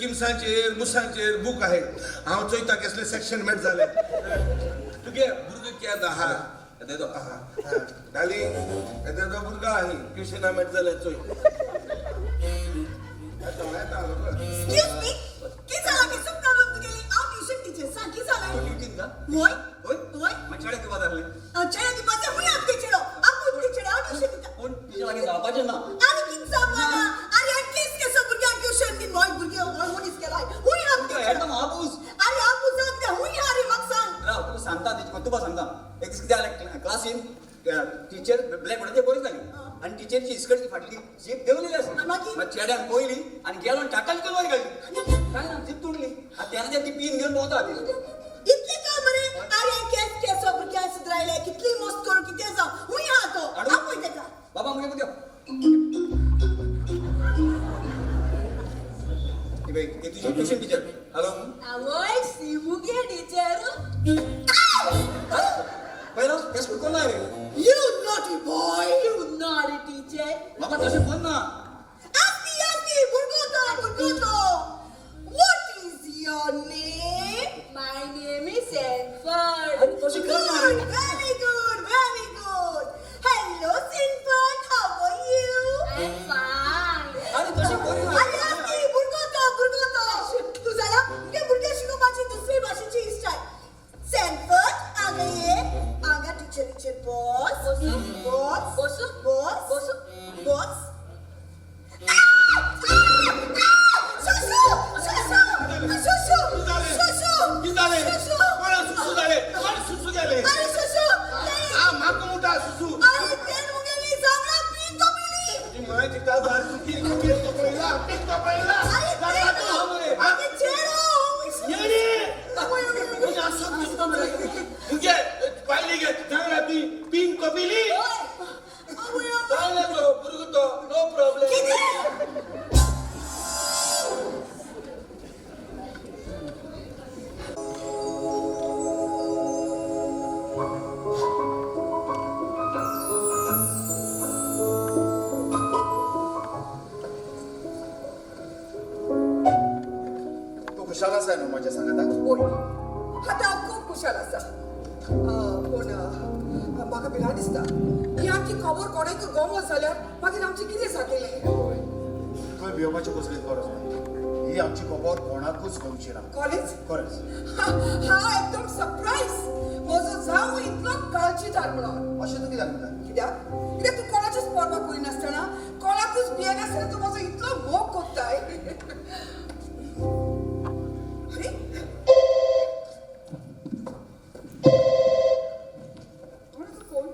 J: किमसांचेर मुसांचेर बूक आहे. हांव चोयता केसले सेक्शन मेट जाले. तुगे भुरगो केद आहा?
C: देतो.
J: डार्लिंग, येदो भुरगो आही ट्युशना मेट जाले चोय. येता येता.
I: एक्सक्यूज मी, की झाला? किसू प्रॉब्लेम तुगेली? हांव ट्युशन टीचर. सांग, की झालं?
C: ड्युटीन का?
I: वय.
C: होय.
I: वय.
C: मागीर चेड्याक कितें जालें?
I: चेड्या दिवपाचें हुंय हांव ते चेडो, आपूण ते चेडो, हांव ट्युशन दिता.
C: पूण तिच्या लागीं जावपाचें ना.
I: आनी कितें जावपाना? आनी हांवें केस केसो भुरग्यांक ट्युशन दी. मोय भुरगे होय मनीस केलाय. हुंय हांव ते
C: हेड महापूस.
I: आरे, हांव जावं कितें, हुंय हा रे, म्हाका सांग.
C: राव, तुका सांगता, तिची तुका सांगता. एक दीस कितें जालें, क्लासीन टिचर ब्लॅक बोर्डाचेर बरयताली आनी टिचरची इस्कर्टची फाटली जीप देंवलेली आसली.
I: मागीर?
C: मागीर चेड्यान पळयली आनी गेलो आनी टाकाच करून वयर काडली. काय ना, जीप तुटली. आनी तेन्ना ती पीन घेवन भोंवता ती.
I: इतलें काम रे? आरे, केस केसो भुरग्यांक सुदरायले. कितली मस्त करूं, कितें जावं, हुंय हा तो. आपय तेका.
C: बाबा, मुगे मुगे तुजी ट्युशन टिचर. हॅलो.
B: आवय, सिमुगे टीचर.
C: पयलो तेश कोण रे?
I: You naughty boy.
B: You naughty teacher.
C: बाबा, तशें कोण ना.
I: आस्ती आस्ती, भुरगो तो, भुरगो तो. What is your name?
B: My name is Sanford.
C: अरे, तशें कर ना.
I: Good, very good, very good. Hello, Sinford, how are you?
B: I'm fine.
C: अरे, तशें करी ना.
I: अरे आस्ती, भुरगो तो, भुरगो तो.
J: कोणाची काजार तूं पळयला पिक पळयला.
I: आगे चेडो.
J: मुगे बायले गे जांगडा ती पिंक कपिली. बायले तो भुरगो तो नो प्रॉब्लेम.
D: तूं खुशाल आसा न्हू म्हज्या सांगाताक?
E: होय, आतां हांव खूब खुशाल आसा. पूण म्हाका भिरांत दिसता, ही आमची खबर कोणाकूय गोमो जाल्यार मागीर आमचें कितें जातलें?
D: तुवें भियोवपाची कसलीच गरज ना. ही आमची खबर कोणाकूच कळची ना.
E: कॉलेज.
D: खरेंच.
E: हांव एकदम सरप्रायज, म्हजो जावं इतलो काळजीदार म्हणून.
D: अशें तूं कित्याक म्हणटा?
E: कित्याक कित्याक तूं कोणाचीच पर्वा करिनासतना, कोणाकूच भियेनासतना तूं म्हजो इतलो मोग कोत्ताय. अरे, कोणाचो फोन?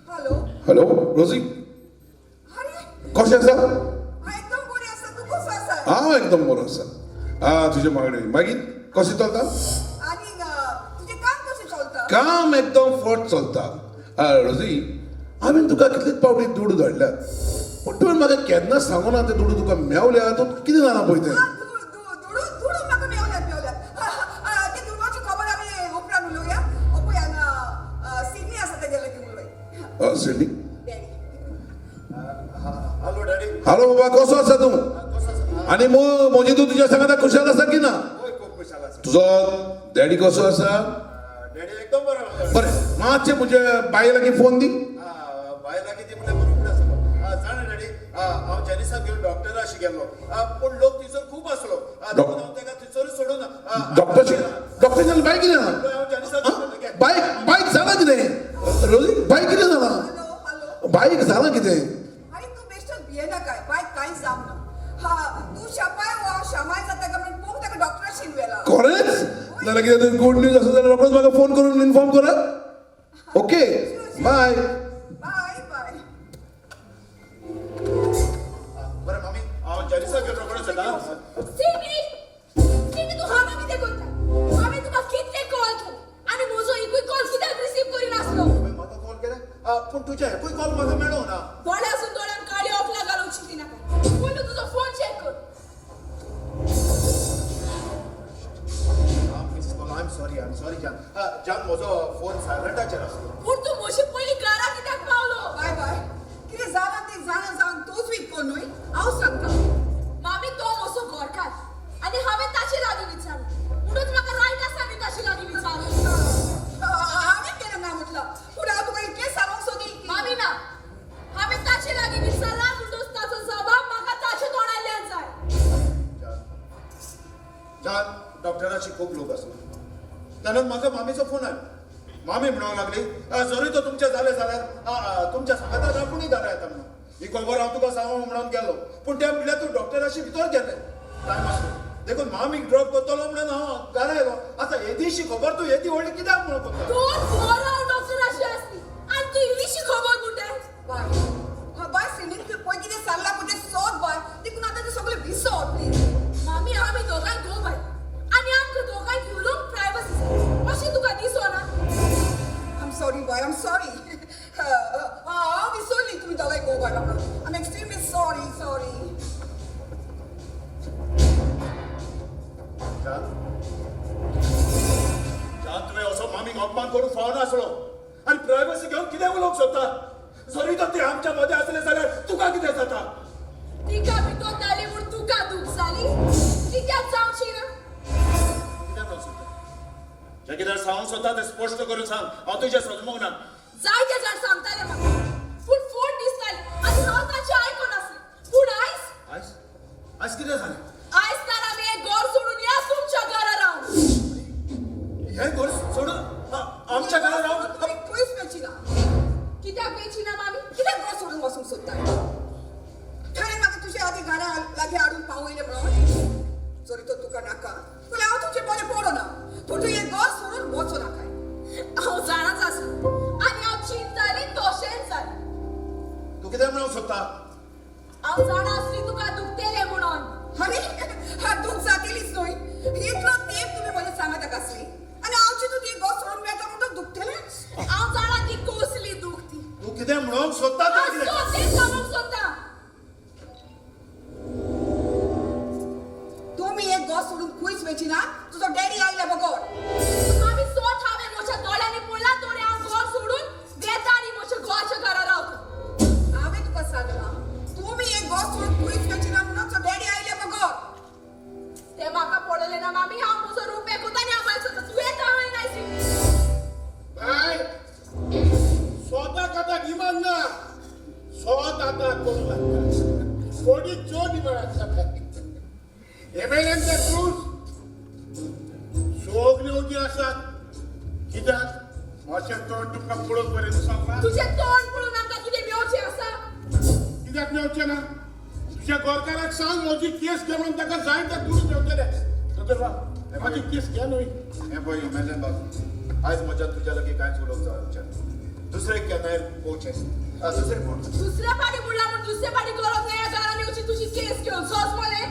E: हॅलो.
F: हॅलो रोजी.
E: अरे.
F: कशें आसा?
E: हांव एकदम बरी आसा, तूं कसो आसा?
F: हांव एकदम बरो आसा. आं, तुजें मागणें मागीर कशें चलता?
E: आनी तुजें काम कशें चलता?
F: काम एकदम फट चलता. रोजी, हांवें तुका कितलेच पावटी दुडू धाडल्यात, पूण तुवें म्हाका केन्ना सांगूना ते दुडू तुका मेवल्या. तूं कितें जाणा पळय तें.
E: दुडू दुडू म्हाका मेवल्यात मेवल्यात. ते दुडवाची खबर आमी उपरांत उलोवया. पळय हांगा सिडनी आसा, तेजे लागीं उलोय.
F: Sidney.
E: Daddy.
D: Hello daddy.
F: Hello बाबा, कसो आसा तूं?
D: कसो आसा?
F: आनी म्हजी तूं तुज्या सांगाता खुशाल आसा की ना?
D: हय, खूब खुशाल आसा.
F: तुजो डॅडी कसो आसा?
D: डॅडी एकदम बरो आसा.
F: बरें, मातशें म्हजे बाये लागीं फोन दी.
D: बाय लागीं ती म्हणल्यार बरो फुडें आसलो. जाणा डॅडी, हांव जेनिसाक घेवन डॉक्टराशी गेल्लो, पूण लोक थंयसर खूब आसलो, देखून हांव ताका थंयसरूच सोडून
F: डॉक्टर डॉक्टर जालें बाय कितें जालां?
D: हांव जेनिसाक घेवन.
F: बायक बायक जालां कितें रोजी? बायक कितें जालां?
E: Hello hello.
F: बायक जालां कितें?
E: आरे, तूं बेश्टोच भियेनाकाय, बायक कांयच जावंक ना. हा, तूं शापाय वा शामाय जाता काय म्हणून पळोवंक ताका डॉक्टराशीन व्हेला.
F: खरेंच? जाल्यार कितें गुड न्यूज आसा जाल्यार रोखडोच म्हाका फोन करून इन्फॉर्म करात. ओके, बाय.
E: बाय बाय.
D: बरें मामी, हांव जेनिसाक घेवन रोखडोच येता.
B: सिडनी, सिडनी, तूं हांगा कितें करता? हांवें तुका कितले कॉल केले आनी म्हजो एकूय कॉल कित्याक रिसीव करिनासलो?
D: तुवें म्हाका कॉल केलें, पूण तुजें एकूय कॉल म्हाका मेळोंक ना.
B: दोळ्यासून दोळ्यान काळी ओकलां घालूंक चिंतिनाका. पयलू तुजो फोन चॅक कर.
D: Miss call, I am sorry, I am sorry जान. जान, म्हजो फोन सायलंटाचेर आसलो.
B: पूण तूं म्हजे पयलीं घरा कित्याक पावलो?
E: बाय बाय, कितें जालां तें जाणा जावन तूंच विकको न्हय, हांव सांगता.
B: मामी, तो म्हजो घरकार आनी हांवें ताचे लागीं विचारलें, म्हणून म्हाका रायट आसा न्ही ताचे लागीं विचारूंक?
E: हांवें केन्ना ना म्हटलां, पूण हांव तुका इतलें सांगूंक सोदी की
B: मामी, ना, हांवें ताचे लागीं विचारलां म्हणटच ताचो जबाब म्हाका ताचे तोंडांतल्यान जाय.
D: जान, जान, डॉक्टराची खूब लोक आसलो तेन्ना म्हाका मामीचो फोन आयलो. मामी म्हणूंक लागली, जरूय तो तुमचें जालें जाल्यार तुमच्या सांगाताक आपुणूय घरा येता म्हणून. ही खबर हांव तुका सांगूंक म्हणून गेलो, पूण ते म्हणल्यार तूं डॉक्टराशी भितर गेलें, टायम आसलो, देखून मामीक ड्रॉप करतलो म्हणून हांव घरा आयलो. आतां येदीशी खबर तूं येदी व्हडली कित्याक म्हणून करता?
B: 2 वरां डॉक्टराशी आसली आनी तूं इल्लीशी खबर म्हणटाय?
E: बाय, हा बाय, सिडनीन पळय कितें सांगलां पळय तें सोद बाय, देखून आतां तें सगळें विसर प्लीज.
B: मामी, आमी दोगांय घोव बायल आनी आमकां दोगांय उलोवंक प्रायवसी जाय अशें तुका दिसना?
E: I'm sorry, boy. I'm sorry. हांव विसरली तुमी दोगांय घोव बायल म्हणून. I'm extremely sorry, sorry.
D: जान, जान, तुवें असो मामीक अपमान करूंक फावनासलो. आनी प्रायवसी घेवन कितें उलोवंक सोदता? जरी तर ती आमच्या मदें आसलें जाल्यार तुका कितें जाता?
B: तिका भितर जाली म्हूण तुका दूख जाली, कित्याक जावची ना?
D: कितें म्हणूंक सोदता? जें कितें सांगूंक सोदता तें स्पश्ट करून सांग, हांव तुजें सजमूंक ना.
B: जायते जाण सांगताले म्हाका, पूण फोन दिसताली आनी हांव ताचें आयकोन आसलें. पूण आयज
D: आयज आयज कितें जालें?
B: आयज तर आमी हें घर सोडून या तुमच्या घरा रावन.
D: हें घर सोडून आमच्या घरा रावन?
E: तुमी खंयच वचची ना.
B: कित्याक वेची ना मामी?
E: कित्याक घर सोडून वचूंक सोदताय? ताणें म्हाका तुजे आदी घरा लागीं हाडून पावयलें म्हणून जरी तो तुका नाका जाल्यार हांव तुजें बरें पडना, पूण तूं हें घर सोडून वचूं नाकाय.
B: हांव जाणाच आसलें आनी हांव चिंततालें.
D: सोदता?
B: हांव जाणा आसली तुका दुखतेलें म्हणून.
E: आनी हा दूख जातेलीच न्हय. इतलो तेंप तुमी म्हज्या सांगाताक आसली आनी हांव चिंतूं ती गोस सोडून वेता म्हणटच दुखतेलेंच.
B: हांव जाणा ती कसली दूख ती.
D: तूं कितें म्हणूंक सोदता तर
B: हांव
D: कितें?
B: सोद तें सांगूंक सोदता.
E: तुमी एक गोस सोडून खंयच वयची ना तुजो डॅडी आयल्या बगर.
B: मामी सोद हांवें म्हज्या दोळ्यांनी पळयलां तरी हांव घर सोडून वेता आनी म्हज्या घोवाच्या घरा रावता.
E: हांवें तुका सांगलां तुमी एक गोस सोडून खंयच वयची ना म्हणून तुजो डॅडी आयल्या बगर.
B: तें म्हाका पडलें ना मामी. हांव म्हजो रूम एकूच आनी हांव भायर सरता. तूं येता हांवें नायसी.
H: बाय, स्वताक आतां डिमांड ना, स्वत आतां करूं लागता. कोणी चड डिमांड आसता. एमेलेन क्रूज सगळी ओगी आसात. कित्याक म्हजें तोंड तुमकां पळोवंक बरें दिसना?
B: तुजें तोंड पळोवन आमकां कितें मेवचें आसा?
H: कित्याक मेवचें ना? तुज्या गोरकाराक सांग म्हजी केस घे म्हणून, ताका जाय ते दूर मेवतले. दोतोर बाब, म्हजी केस घे न्हय.
D: हें पळय इमेलेन बाब, आयज म्हज्या तुज्या लागीं कांयच उलोवंक जावचें ना. दुसरे केन्नाय पळोवचें, दुसरे कोण.
B: दुसऱ्या फाटी म्हणला म्हूण दुसऱ्या फाटी गरज ना ह्या घरान येवची तुजी केस घेवन. सोस मरे.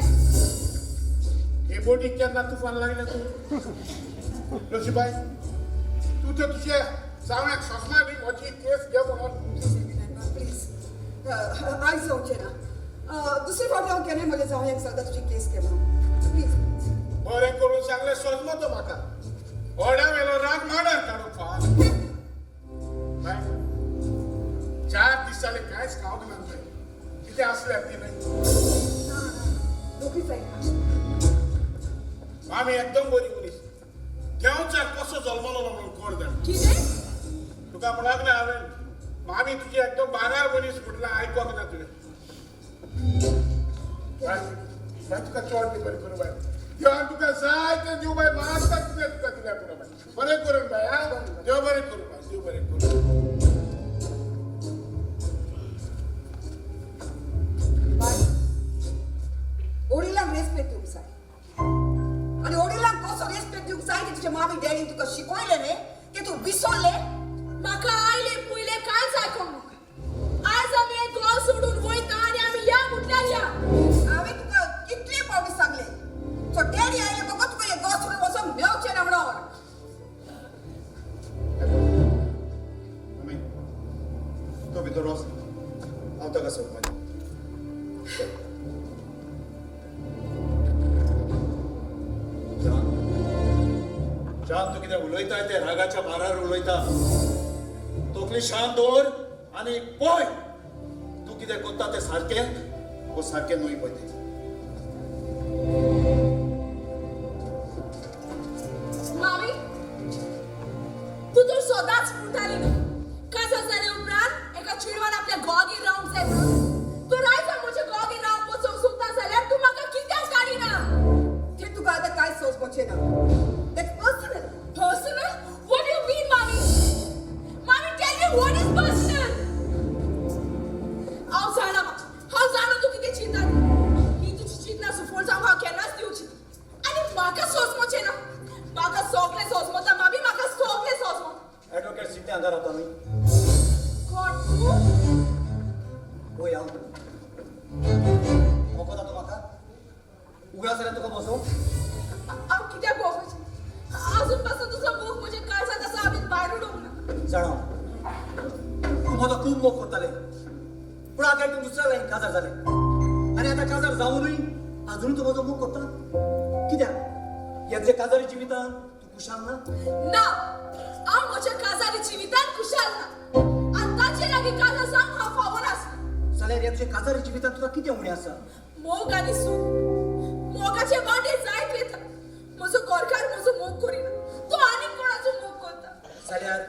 H: हे बोटीक केन्ना तुफान लागलें तूं? लक्ष्मीबाय, तूं तर तुज्या जावंक सोंसना न्ही म्हजी केस घे म्हणून.
E: प्लीज विनय, प्लीज आयज जावचें ना. दुसरे फावटी हांव केन्नाय म्हज्या जावयांक सांगता तुजी केस घे म्हणून. प्लीज.
H: बरें करून सांगलें सोजमो तो म्हाका. व्हडा वेलो राग मांडार काडूंक फाव. बाय, 4 दीस जाले कांयच खावंक ना तुवें. कितें आसल्यार ती न्हय.
E: ना ना, नोकरी जायना.
H: मामी एकदम बरी मनीस. देंवचार कसो जल्मलो म्हणून कोण जाणा.
B: कितें?
H: तुका म्हणूंक ना हांवें, मामी तुजी एकदम बारार मनीस म्हटलां, आयकोंक ना तुवें. बाय बाय, तुका चड दी बरें करूं बाय. देवान तुका जाय तें दिवं बाय. मागता तुजें तुका दिल्यार पुरो बाय. बरें करून बाय. आं, देव बरें करूं बाय. देव बरें करूं.
E: बाय, वडिलांक रेस्पेद दिवंक जाय. आनी वडिलांक कसो रेस्पेद दिवंक जाय ते तुज्या मामी डॅडीन तुका शिकयलें न्ही की तूं विसरलें?
B: म्हाका आयलें पयलें कांयच आयकोंक नाका. आयज आमी हें घर सोडून वयता आनी आमी या म्हटल्यार या.
E: हांवें तुका कितले फावटी सांगलें तो डॅडी आयले बगर तुका हें घर सोडून वचोंक मेवचें ना म्हणून.
D: मामी, तो भितर वच, हांव ताका सोदपाचें.
G: जान, तूं कितें उलयताय तें रागाच्या भारार उलयता. तकली शांत दवर आनी पळय तूं कितें करता तें सारकें.
D: हो सारकें न्हय पळय तें.
B: मामी, तूं तर सदांच म्हणटाली न्हू काजार जाले उपरांत एका चेडवान आपल्या घोवागेर रावंक जाय म्हणून. तूं आयज हांव म्हज्या घोवागेर रावंक वचोंक सोदता जाल्यार तूं म्हाका कित्याक काडिना?
E: तें तुका आतां कांय सोंसपाचें ना. That's personal.
B: Personal? What do you mean, Mami? Mami, tell me what is personal? हांव जाणा, हांव जाणा तूं कितें चिंता ती. ही तुजी चिंतना सुफळ जावंक हांव केन्नाच दिवची. आनी म्हाका सोंसमचें ना. म्हाका सगळें सोंसमता मामी, म्हाका सगळें सोंसमता.
C: एडवोकेट सिद्धी हांगा रावता न्हय?
B: कोण तूं?
C: पळय हांव वखद आतां म्हाका उगडास जाल्यार तुका बसोवं.
B: हांव कित्याक भोंवपाचें? आजून पासून तुजो मोग म्हज्या काळजांत आसा, हांवें भायर उडोवंक ना.
C: जाणा, तूं म्हजो खूब मोग करतालें, पूण आतां तूं दुसऱ्या लागीं काजार जालें आनी आतां काजार जावनूय आजुनूय तूं म्हजो मोग करता कित्याक? ह्या तुज्या काजारी जिवितान तूं खुशाल ना?
B: ना, हांव म्हज्या काजारी जिवितान खुशाल ना आनी ताचे लागीं काजार जावंक हांव फावनासलें.
C: जाल्यार ह्या तुज्या काजारी जिवितान तुका कितें उणें आसा?
B: मोग आनी सूख. मोगाचे वाटे जायत वयता. म्हजो घरकार म्हजो मोग करिना, तो आनीक कोणाचो मोग करता.
C: जाल्यार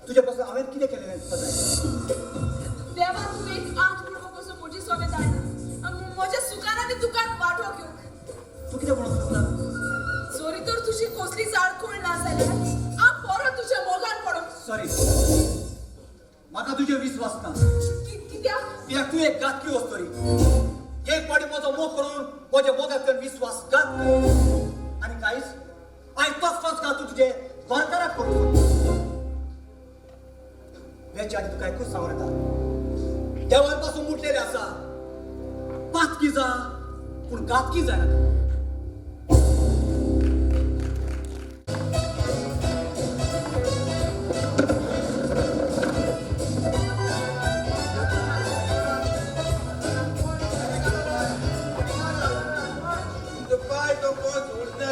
C: तुज्या पासून हांवें कितें केलें तुका जाय?
B: देवा, तूं एक आठ भुरगो कसो म्हजी सोबें धाडना म्हज्या सुखान आनी दुखान वांटो घेवंक.
C: तूं कितें म्हणूंक सोदता?
B: जरी तर तुजी कसलीच आडखळ ना जाल्यार हांव परत तुज्या मोगान पडोंक.
C: सॉरी, म्हाका तुजेर विस्वास ना.
B: कित्याक?
C: कित्याक तूं एक घातकी वस्तरी. एक फावटी म्हजो मोग करून म्हज्या मोगांतल्यान विस्वासघात आनी कांयच आनी तसलोच घात तूं तुजे घरकाराक करूंक सोदता. वेच्या आनी तुका एकूच सांगूं येता. देवान पासून मुटलेले आसा. पातकी जा पूण घातकी जायनाका.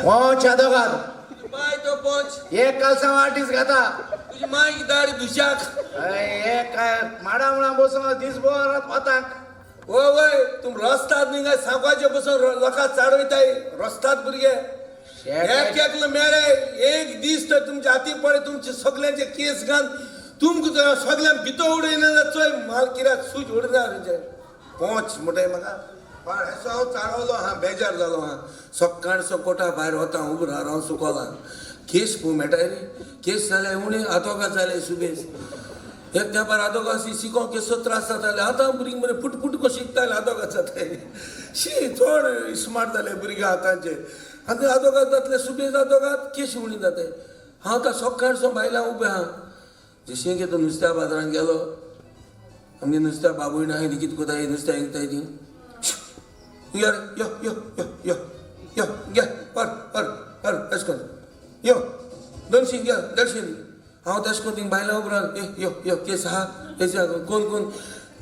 K: पोंच आदोगाद
J: बाय तो पोंच
K: एक कालसांव आठ दीस घाता.
J: तुजी माय दारी दुशाक.
K: एक माडा मुळा बसून दीसभर वताक.
J: वय वय तुम रस्तात न्ही काय सांगपाचे बसून लोकां चाडवयताय रस्तात भुरगे. एक एकलो मेळे एक दीस तर तुमच्या हाती पडे तुमचे सगल्यांचे केस घाल तुमकां सगळ्यांक भितर उडयना चोय माल कित्याक सूज उडना पोंच म्हणटाय म्हाका. पण हेसो हांव चाळवलो आहा, बेजार जालो आहा. सकाळचो कोटा भायर वता उबो राव सुकोला केस पळोवंक मेळटाय रे. केस जाल्यार उणें आदोगाद जाले सुबेज. एक तेंपार आदोगाद शिकोंक केसो त्रास जाताले. आतां भुरगीं मरे पुट पुट कशें शिकताले आदोगाद जाताले. शी चड स्मार्ट जाले भुरगीं आतांचे. आतां आदोगाद जातले सुबेज आदोगाद केस उणी जाताय. हांव आतां सकाळचो बायलां उबें आहा. जशें की तो नुस्त्या बाजारान गेलो आमगे नुस्त्या बाबूय ना कितें कोताय नुस्त्या विकताय ती. यो यो यो यो यो यो घे व्हर व्हर व्हर अशें कर यो 200 घे 150. हांव तशें करून थिंग बायलां उपरांत ए यो यो केस आहा केस आहा कोण कोण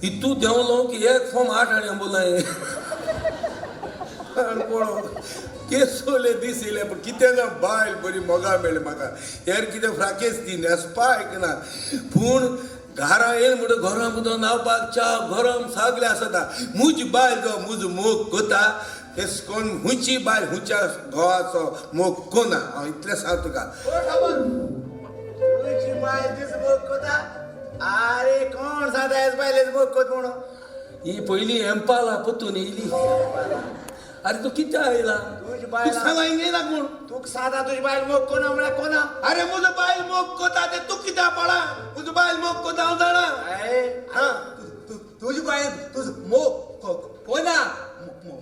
J: इतू देंवलो की एक फॉर्म 8 आणी बोलाय पळो केस सोले दीस येयले. पूण कितें ना बायल बरी मोगा मेळ्ळी म्हाका. हेर कितें फ्राकेस ती न्हेसपा आयकना पूण घरा येयल म्हणटा गरम उदक न्हांवपाक च्या गरम सगळें आसता. म्हजी बायल जो म्हजो मोग कोता तेस कोण हुंची बायल हुंच्या घोवाचो मोग कोना. हांव इतलें सांग तुका.
K: तुजी बायल तुजो मोग कोता. आरे कोण सांगता हेच बायलेच मोग कोत म्हणून?
J: ही पयली एम्पाला पोतून येयली. अरे तूं कित्याक आयला?
K: तुजी बायल
J: सांगा हिंगा येयला कोण?
K: तुका सांगता तुजी बायल मोग कोना म्हळ्यार कोना?
J: अरे म्हजो बायल मोग कोता ते तूं कित्याक पळा? म्हजो बायल मोग कोता हांव जाणा.
C: तुजी बायल तुजो मोग कोना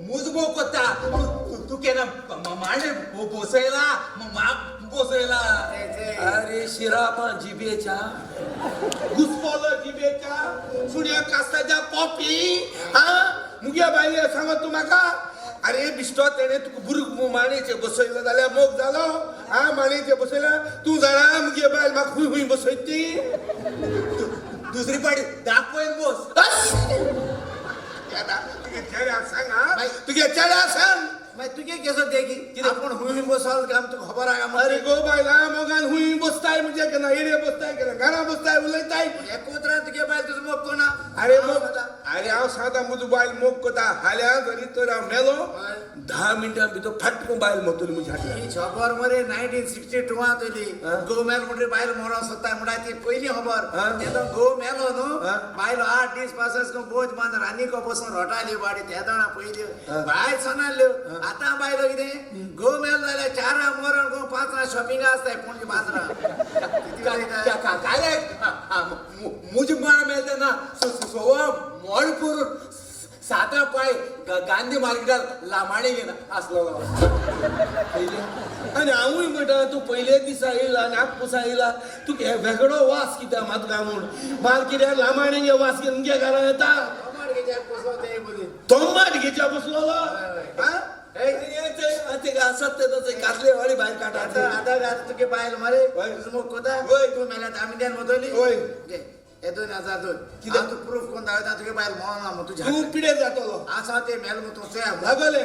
C: मुजो मोग कोता. तूं केन्ना मांडे बसयला म्हाक बसयला.
J: अरे शिरापा जिबेच्या घुसपोलो जिबेच्या सुण्या कास्ताच्या पॉपी. हा मुगे बायले सांगत तूं म्हाका. अरे बिश्टो तेणें तुका बुरग माणेचे बसयलो जाल्यार मोग जालो. हा माणेचे बसयला तूं जाणा मुगे बायल म्हाका खूंय खूंय बसयत ती.
C: दुसरी पाटी दाखोवन बस.
J: तुगे चेड्याक सांग. हा तुगे चेड्याक सांग.
K: मागीर तुगे केसो देगी आपूण हुंय बसल काय तुका खबर आहा काय?
J: अरे गो बायला मोगान हुंय बसताय म्हणजे केन्ना येडे बसताय केन्ना घरा बसताय उलयताय.
K: एकूच तुगे बायल तुजो मोग कोना?
J: अरे मोग अरे हांव सांगता म्हजो बायल मोग कोता. हाल्यां जरी तर हांव मेलो 10 मिनटां भितर फाटकून बायल मरतली म्हज्या हातल्यान.
K: ही खबर मरे 1962 तुली घोव मेलो म्हणटरी बायल मरोंक सोदता म्हणटा ती पयली खबर. तेदो घोव मेलो न्हू बायल 8 दीस पासून बोज बांद रांदीको बसून रोटाली बाडी तेदोणा पयली बायल सोनाल्यो. आतां बायलो कितें घोव मेलो जाल्यार 4 मरण घोव 5 शॉपिंगा आसताय पणजे बाजारां.
C: काय म्हजी मां मेल तेन्ना सवा मणपूर 7 पाय गांधी मार्केटार लामाणी घेवन आसलेलो.
J: आनी हांवूय म्हणटा तूं पयले दिसा येयला आनी आपुसा येयला तुका वेगळो वास कित्याक म्हाका म्हूण माल कित्याक लामाणी वास घेवन मुगे घरा येता. तोमाट घेच्या बसलोलो. आसात ते तशे कातले वाडी भायर काडटा.
K: आतां तुगे बायल मरे तुजो मोग कोता. तूं मेल्यार 10 मिनटान मरतली. हे 2002 कितें तूं प्रूफ कोण दाखयता तुगे बायल मरना म्हूण तुज्या.
J: तूं पिडे जातलो.
K: आसा ते मेल म्हूण तूं चोया.
J: लागले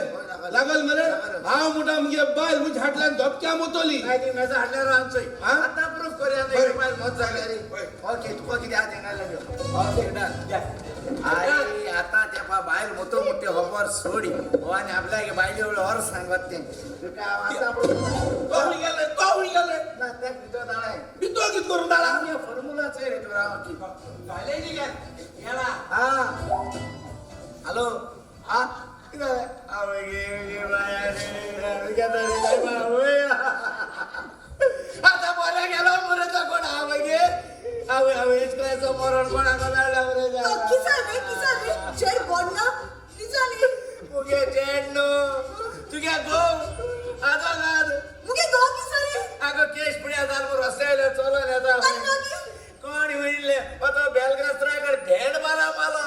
J: लागल मरे. हांव म्हणटा मुगे बायल म्हज्या हाटल्यान धपक्या मोतली.
K: ती मेजा हाडल्यार हांव चोय. आतां प्रूफ करुया तुगे बायल मत जाल्यार. ओके तुका कितें आहा तें ओके डन. आई आतां ते बायल मोतो मोठी खबर सोडी हो आनी आपल्याक बायले व्हर सांगत तें तुका आतां
J: गेले तो गेले
K: ना तेक भितर दाळाय
J: भितर कितें करून दाळा
K: फॉर्मुला चोय रे तुका हांव की
C: गेला.
K: हा हॅलो हा कितें जालें? आतां बरें गेलो मरे तो कोण आवय गे आवय आवय इतल्याचो मरण कोणाक मेळ्ळा मरे.
I: कितें जालें कितें जालें? चेड बोड ना कितें जालें?
K: मुगे चेड न्हू तुगे घोव आदोगाद.
I: मुगे घोव कितें जालें?
K: आगो केश पुण्या जाल म्हूण रस्त्या वयल्यान चलोन येता.
I: आनी मागीर
K: कोण वयले तो बेलगास्त्रा कडेन धेंड मारा मालो.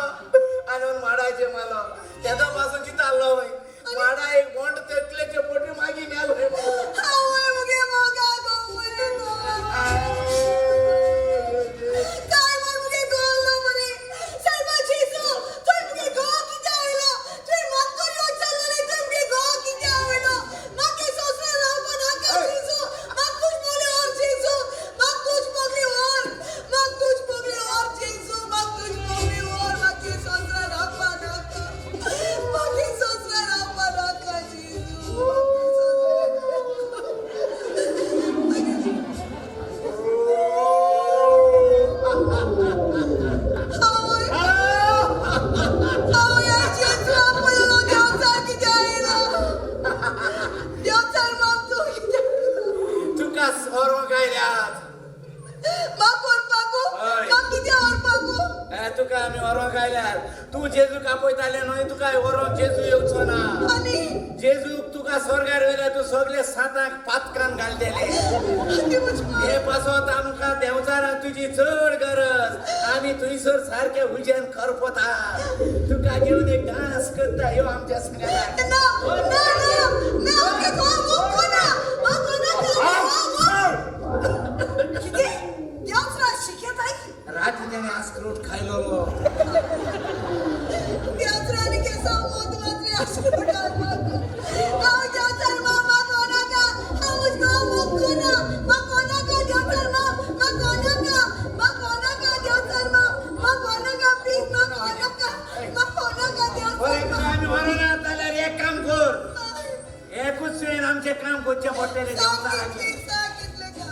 K: व्हरोंक आयल्यार तूं जेजूक आपयतालें न्हय तुका व्हरोंक जेजू येवचो ना.
I: आनी
K: जेजूक तुका स्वर्गार व्हेल्यार तूं सगळे साताक पातकान घालतले.
I: आनी म्हजी माय.
K: हे पासत आमकां देंवचारांक तुजी चड गरज. आमी थंयसर सारके उज्यान करपता. तुका घेवन एक डांस करता यो आमच्या सांगाताक.
I: ना ना ना ना ओके कोना कोना कितें देवचरा शिकयताय.
K: राती तेणें आस्क्रोट खायलो.
I: देवचरा आनी केसां मोत मात्रे आस्क्रोट. हांव देवचार मामा कोनाका हांव मुझको मुक्कुना मा कोनाका देवचार मा मा कोनाका मा कोनाका देवचार मा मा कोनाका प्लीज मा कोनाका मा कोनाका
K: बरें
I: देवचार
K: तुका
I: मा.
K: आमी व्हरना जाल्यार एक काम कर. एकूच तुवें आमचें काम करचें पडटलें देंवचाराचें.
I: सांगितलें सांगितलें का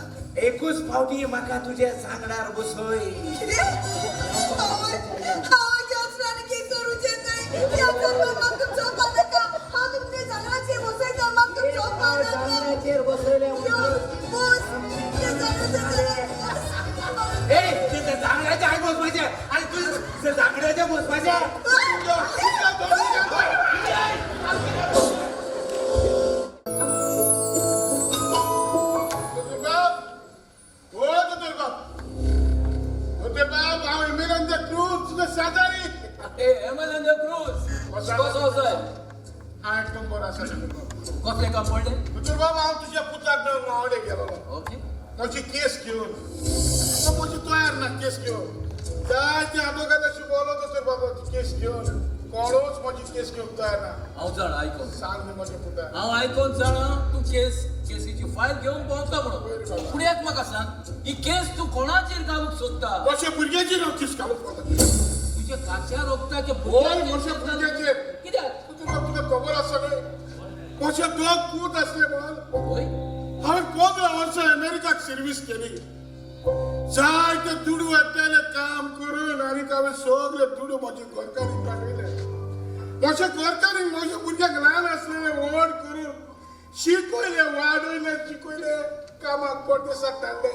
K: एकूच फावटी म्हाका तुज्या सांगडार बसय.
I: कितें हांव हांव देवचारान की करूचें न्हय देवचार मा म्हाका चोवपा नाका हांव तुमचे जांगडाचेर बसयता म्हाका चोवपा नाका.
K: जांगडाचेर बसयलें
I: यो
K: म्हणटकच
I: बस ते जांगडाचेर बस.
J: ए ते जांगड्याच्या आई बसपाचें आनी तुजें जांगड्याच्या बसपाचें.
H: दोतोरबाब, ओ दोतोरबाब, दोतोरबाब, हांव एमेलान the क्रूज तुजो शेजारी.
L: ए एमेलान the क्रूज कसो आसाय?
H: हांव एकदम बरो आसा दोतोरबाब.
L: कसलें काम पडलें?
H: दोतोरबाब, हांव तुज्या पुताक मेळूंक मावडे गेलोलो.
L: ओके.
H: म्हजी केस घेवन. तो म्हजी तयार ना केस घेवन. जायते आदवोगादा शिकवलो दोतोरबाब केस घेवन. कोणूच म्हजी केस घेवंक तयार ना.
L: हांव जाणा आयकोन.
H: सांग न्ही म्हज्या पुताक.
L: हांव आयकोन जाणा तूं केस केसीची फायल घेवन भोंवता म्हणून. पूण एक म्हाका सांग ही केस तूं कोणाचेर घालूंक सोदता?
H: म्हज्या भुरग्याचेर हांव केस घालूंक वता.
L: तुज्या काच्या रोगताच्या
H: होय,
L: भुरग्याचेर
H: म्हज्या
L: केस घालूंक-
H: भुरग्याचेर.
L: कित्याक?
H: दोतोरबाब तुका खबर आसा न्हय म्हजे दोग पूत आसले म्हणून.
L: होय.
H: हांवें 15 वर्सां अमेरिकाक सर्वीस केली. जायते दुडू हाडटाले काम करून आनी हांवें सगळे दुडू म्हजे घरकारीक पाठयले. म्हज्या घरकारीक म्हज्या भुरग्याक ल्हान आसलेले व्हड करून शिकयले वाडयले शिकयले कामाक परदेसाक धाडले.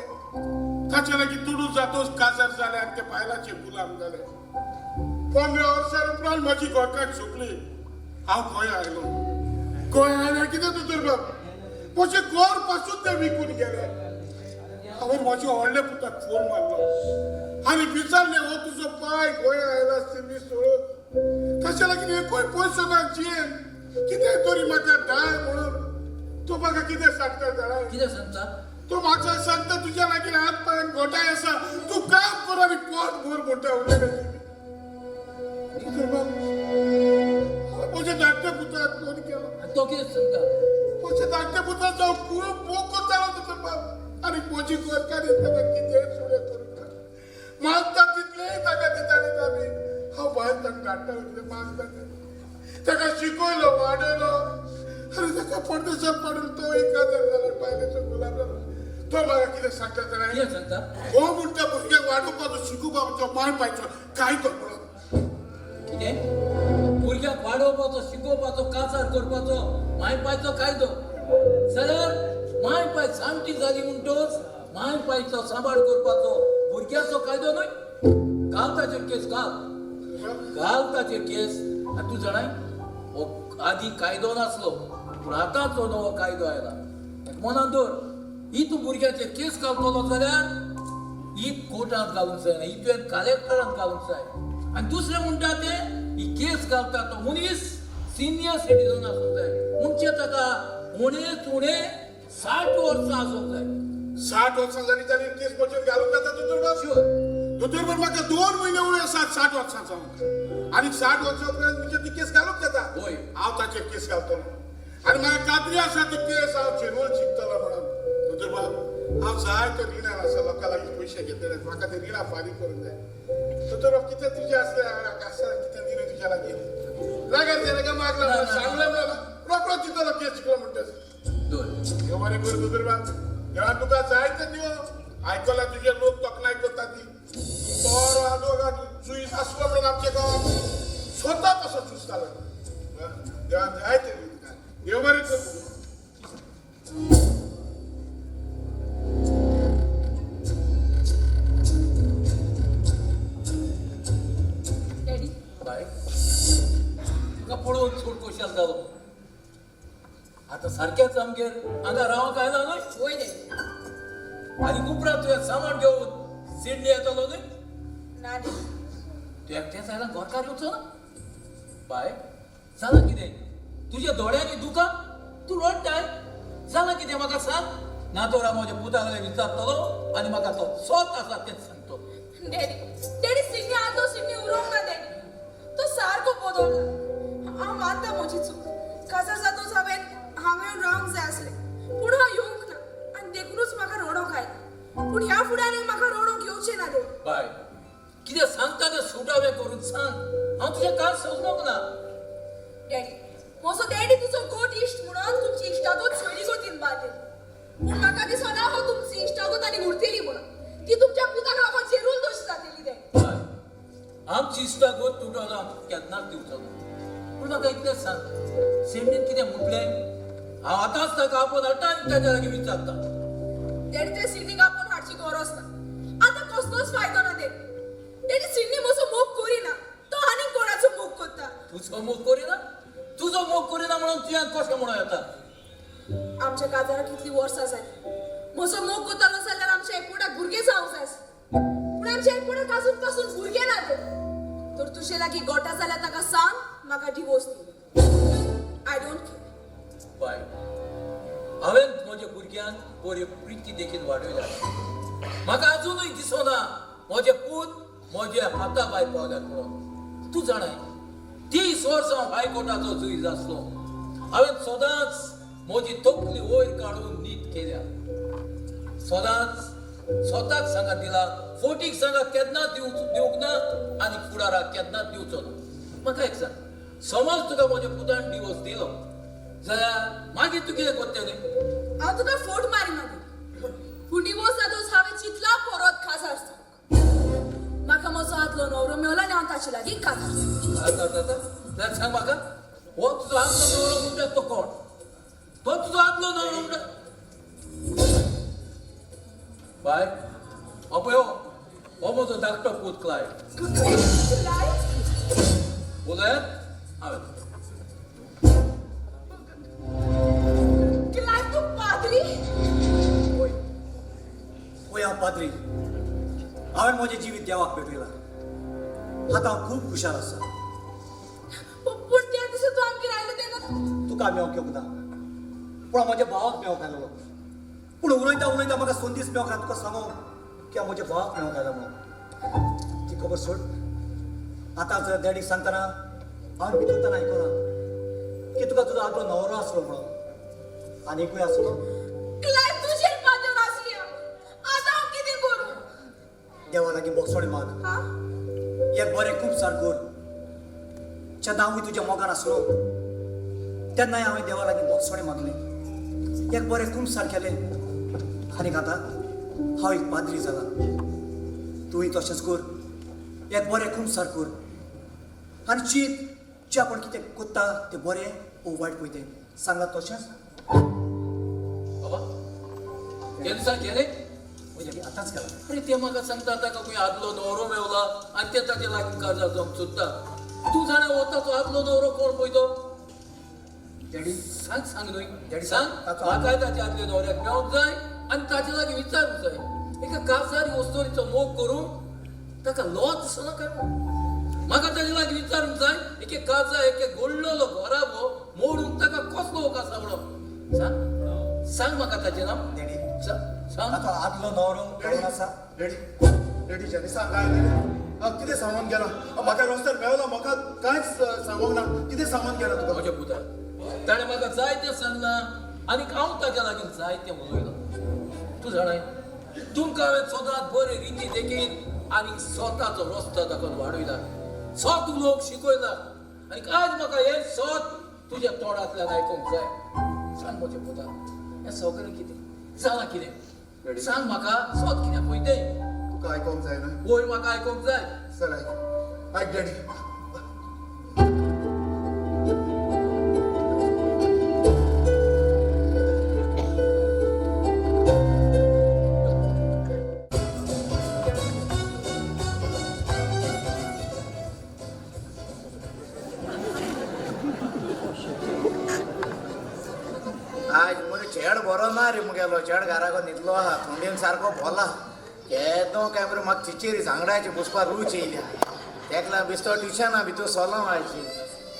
H: ताचे लागीं दुडू जातोच काजार जाले आनी ते बायलाचे गुलाम जाले. 15 वर्सां उपरांत म्हजी घरकार सोंपली. हांव गोंय आयलो. गोंय आयल्यार कितें दोतोरबाब म्हजें घर पासून ते विकून गेले. हांवें म्हज्या व्हडल्या पुताक फोन मारलो आनी विचारलें हो तुजो पाय गोंय आयला सर्वीस सोडून ताच्या लागीं एकूय पयसो ना जियेन कितें तरी म्हाका धाड म्हणून. तो म्हाका कितें सांगता जाणा?
L: कितें सांगता?
H: तो म्हाका सांगता तुज्या लागीं हात पांय गोठाय आसा तूं काम कर आनी पोट भर म्हणटा. उलयलें म्हज्या धाकट्या पुताक फोन केलो.
L: आनी तो कितें सांगता?
H: म्हज्या धाकट्या पुताचो हांव खूब मोग करतालो दोतोरबाब आनी म्हजी घरकारी ताका कितें सुणें करूंक ना. मागता तितलेंय ताका दिताले आमी. हांव भायर ताका धाडटालो कितें मागता तें. ताका शिकयलो वाडयलो आनी ताका परदेसाक पाडून तो एक काजार जालो बायलेचो गुलाम जालो. तो म्हाका कितें सांगता जाणा?
L: कितें सांगता?
H: हो म्हणटा भुरग्यांक वाडोवपाचो शिकोवपाचो माय पायचो कायदो म्हणून.
L: कितें? भुरग्यांक वाडोवपाचो शिकोवपाचो काजार करपाचो माय पायचो कायदो जाल्यार माय पाय जाणटी जाली म्हणटोच माय पायचो सांबाळ करपाचो भुरग्याचो कायदो न्हय. घाल ताचेर केस घाल घाल ताचेर केस. आनी तूं जाणाय हो आदी कायदो नासलो पूण आतांचो नवो कायदो आयला. मनान दवर ही तूं भुरग्याचेर केस घालतलो जाल्यार ही कोर्टांत घालूंक जायना ही तुवें कलेक्टरान घालूंक जाय. आनी दुसरें म्हणटा तें ही केस घालता तो मनीस सिनियर सिटीजन आसूंक जाय म्हणजे ताका उणेच उणें 60 वर्सां आसूंक जाय.
H: 60 वर्सां जाली जाल्यार केस म्हजेर घालूंक जाता दोतोरबाब?
L: शुअर.
H: दोतोरबाब म्हाका 2 म्हयने उणे आसात 60 वर्सां जावंक आनी 60 वर्सां उपरांत म्हणजे ती केस घालूंक जाता.
L: होय.
H: हांव ताचेर केस घालतलो आनी म्हाका खात्री आसा ती केस हांव चेरवल जिखतलो म्हणून. दोतोरबाब हांव जायते रिणान आसा लोकां लागीं पयशे घेतले म्हाका ते रिणां फारीक करूंक जाय. दोतोरबाब कितें तुजें आसलें आसा कितें दिलें तुज्या लागीं लागार जालें काय मागला सांगलें म्हणून रोकडो दितलो केस जिखलो म्हणटा.
L: दवर.
H: देव बरें करूं दोतोरबाब. देवान तुका जायते दिवं. आयकलां तुजे लोक तोखणाय करता ती. बरो आदवोगाद जुईज आसलो म्हणून आमच्या गांवांत स्वता कसो चुसतालो. देवान जायते दिवं तुका. देव बरें करूं.
L: तुका पळोवन चड खोशाल जालो. आतां सारकेंच आमगेर हांगा रावंक आयला न्हय?
B: वय डॅडी.
L: आनी उपरांत तुवें सामान घेवन सिडनी येतलो न्हय?
B: ना डॅडी.
L: तूं एकटेंच आयला, घरकार येवचो ना? बाय, जालां कितें? तुज्या दोळ्यांनी दुकां, तूं रडटाय, जालां कितें म्हाका सांग. ना तर हांव म्हज्या पुता कडेन विचारतलो आनी म्हाका तो सत आसा तेंच सांगतलो.
B: डॅडी, डॅडी सिडनी आदलो सिडनी उरोंक ना डॅडी. तो सारको बदलला. हांव मानता म्हजी चूक. काजार जातूच हांवें हांगा येवन रावंक जाय आसलें, पूण हांव येवंक ना आनी देखुनूच म्हाका रडोंक आयलें. पूण ह्या फुडें आनीक म्हाका रडोंक येवचें ना डॅडी.
L: बाय, कितें सांगता तें सुटावें करून सांग. हांव तुजें कांय समजूंक ना.
B: डॅडी, म्हजो डॅडी तुजो गोट इश्ट म्हणून तुमची इश्टागत सोयरीगतीन बांदली. पूण म्हाका दिसना हो तुमची इश्टागत आनी उरतली म्हणून. ती तुमच्या पुताक लागून जेरूल दोशी जातली डॅडी.
L: बाय, आमची इश्टागत तुटोन हांव केन्नाच दिवचो ना. पूण म्हाका इतलेंच सांग, सिडनीन कितें म्हटलें? हांव आतांच ताका आपोवन हाडटा आनी ताच्या लागीं विचारता.
B: डॅडी, तुवें सिडनीक आपोवन हाडची गरज ना. आतां कसलोच फायदो ना डॅडी. डॅडी, सिडनी म्हजो मोग करिना. तो आनीक कोणाचो मोग करता.
L: तुजो मोग करिना? तुजो मोग करिना म्हणून तुज्यान कशें म्हणूं येता?
B: आमच्या काजाराक कितलीं वर्सां जालीं. म्हजो मोग करतालो जाल्यार आमच्या एकवटाक भुरगें जावंक जाय आसलें. पूण आमच्या एकवटाक आजून पासून भुरगें ना डॅडी. तर तुजे लागीं गोटा जाल्यार ताका सांग म्हाका divorce the. I don't care.
L: बाय, हांवें म्हज्या भुरग्यांक बऱ्यो प्रिती देखीन वाडयल्या. म्हाका आजुनूय दिसना म्हजे पूत म्हज्या हाता भायर पावल्यात म्हणून. तूं जाणाय, 30 वर्सां हांव हायकोर्टाचो जुईज आसलो. हांवें सदांच म्हजी तकली वयर काडून नीत केल्या. सदांच स्वताक सांगात दिला, फोटीक सांगात केन्नाच दिवंक ना आनी फुडाराक केन्नाच दिवचो ना. म्हाका एक सांग, समज तुका म्हज्या पुतान डिवोर्स दिलो जाल्यार मागीर तूं कितें करतलें?
B: हांव तुका फोट मारिना डॅडी. पूण डिवोर्स जातूच हांवें चिंतलां परत काजार जावंक. म्हाका म्हजो आदलो न्हवरो मेवलो आनी हांव ताचे लागीं काजार जालें.
L: काजार जाता जाल्यार सांग म्हाका, हो तुजो आदलो न्हवरो म्हणटा तो कोण? तो तुजो आदलो न्हवरो म्हणटा? बाय, हो पळय हो म्हजो धाकटो पूत क्लायव.
B: क्लायव?
L: उलयात हांवें.
B: क्लायव, तूं पाद्री?
C: वय, वय हांव पाद्री. हांवें म्हजें जिवीत देवाक पेटयलां. आतां हांव खूब खुशाल आसा.
B: पूण त्या दिसा तूं आमगेर आयलो तेन्ना
C: तुका मेवंक येवंक ना, पूण हांव म्हज्या भावाक मेवंक आयलो. पूण उलयता उलयता म्हाका संदीस मेवंक ना तुका सांगूंक की हांव म्हज्या भावाक मेवंक आयला म्हणून. ती खबर सोड. आतां जर डॅडीक सांगतना हांवें भितरतना आयकलां की तुका तुजो आदलो न्हवरो आसलो म्हणून. आनीकूय आसलो?
B: क्लायव, तुजेर पातयेवन आसली हांव. आतां हांव कितें करूं?
C: देवा लागीं बोगसोणी माग. एक बरें खूब सारको. जेन्ना हांवूय तुज्या मोगान आसलो तेन्नाय हांवें देवा लागीं बोगसोणी मागलें. एक बरें खूब सारकेलें. आनी आतां हांव एक पाद्री जाला. तूंय तशेंच कर. एक बरें खूब सारको आनी चीत जे आपूण कितें करता तें बरें ओ वायट पळय तें सांगलां तशेंच.
L: बाबा, ते दिसा गेले?
C: आतांच गेला.
L: अरे ते म्हाका सांगता ताका खंय आदलो न्हवरो मेवला आनी ते ताचे लागीं काजार जावंक सोदता. तूं जाणा हो ताचो आदलो न्हवरो कोण पळय तो?
C: डॅडी,
L: सांग सांग न्हय.
C: डॅडी,
L: सांग.
C: ताचो
L: म्हाकाय ताच्या आदल्या न्हवऱ्याक मेवंक जाय आनी ताचे लागीं विचारूंक जाय. एका काजारी वस्तुरीचो मोग करूंक ताका लॉज दिसना काय म्हूण? म्हाका ताचे लागीं विचारूंक जाय, एके काजा एके गोडलेलो घराबो मोडूंक ताका कसलो हक आसा म्हणून. सांग सांग म्हाका ताचें नांव.
C: डॅडी,
L: सांग.
C: ताचो आदलो न्हवरो कोण आसा?
D: डॅडी, डॅडी, जेनिसा काय कितें सांगून गेला? म्हाका रस्त्यार मेवला, म्हाका कांयच सांगूंक ना. कितें सांगून गेला तुका?
L: म्हज्या पुता, ताणें म्हाका जायतें सांगलां आनी हांव ताच्या लागीं जायतें उलयलां. तूं जाणाय, तुमकां हांवें सदांच बरे रिती देखीन आनी स्वताचो रस्तो दाखोवन वाडयला, सत उलोवंक शिकयला. आनी आज म्हाका हें सत तुज्या तोंडांतल्यान आयकूंक जाय. सांग म्हज्या पुता, हें सगळें कितें जालां? कितें सांग म्हाका, सत कितें पळय तें.
D: तुका आयकूंक जाय ना?
L: वय, म्हाका आयकूंक जाय.
D: चल आयक, आयक डॅडी.
K: चेड बरो ना रे मुगेलो चेड घराको न्हिदलो आहा थंडेन सारको भोला केदो काय मरे म्हाका टिचेरी सांगडाची बसपा रूच येयल्या तेका लागून बेश्टो ट्युशना भितर सोलो आयची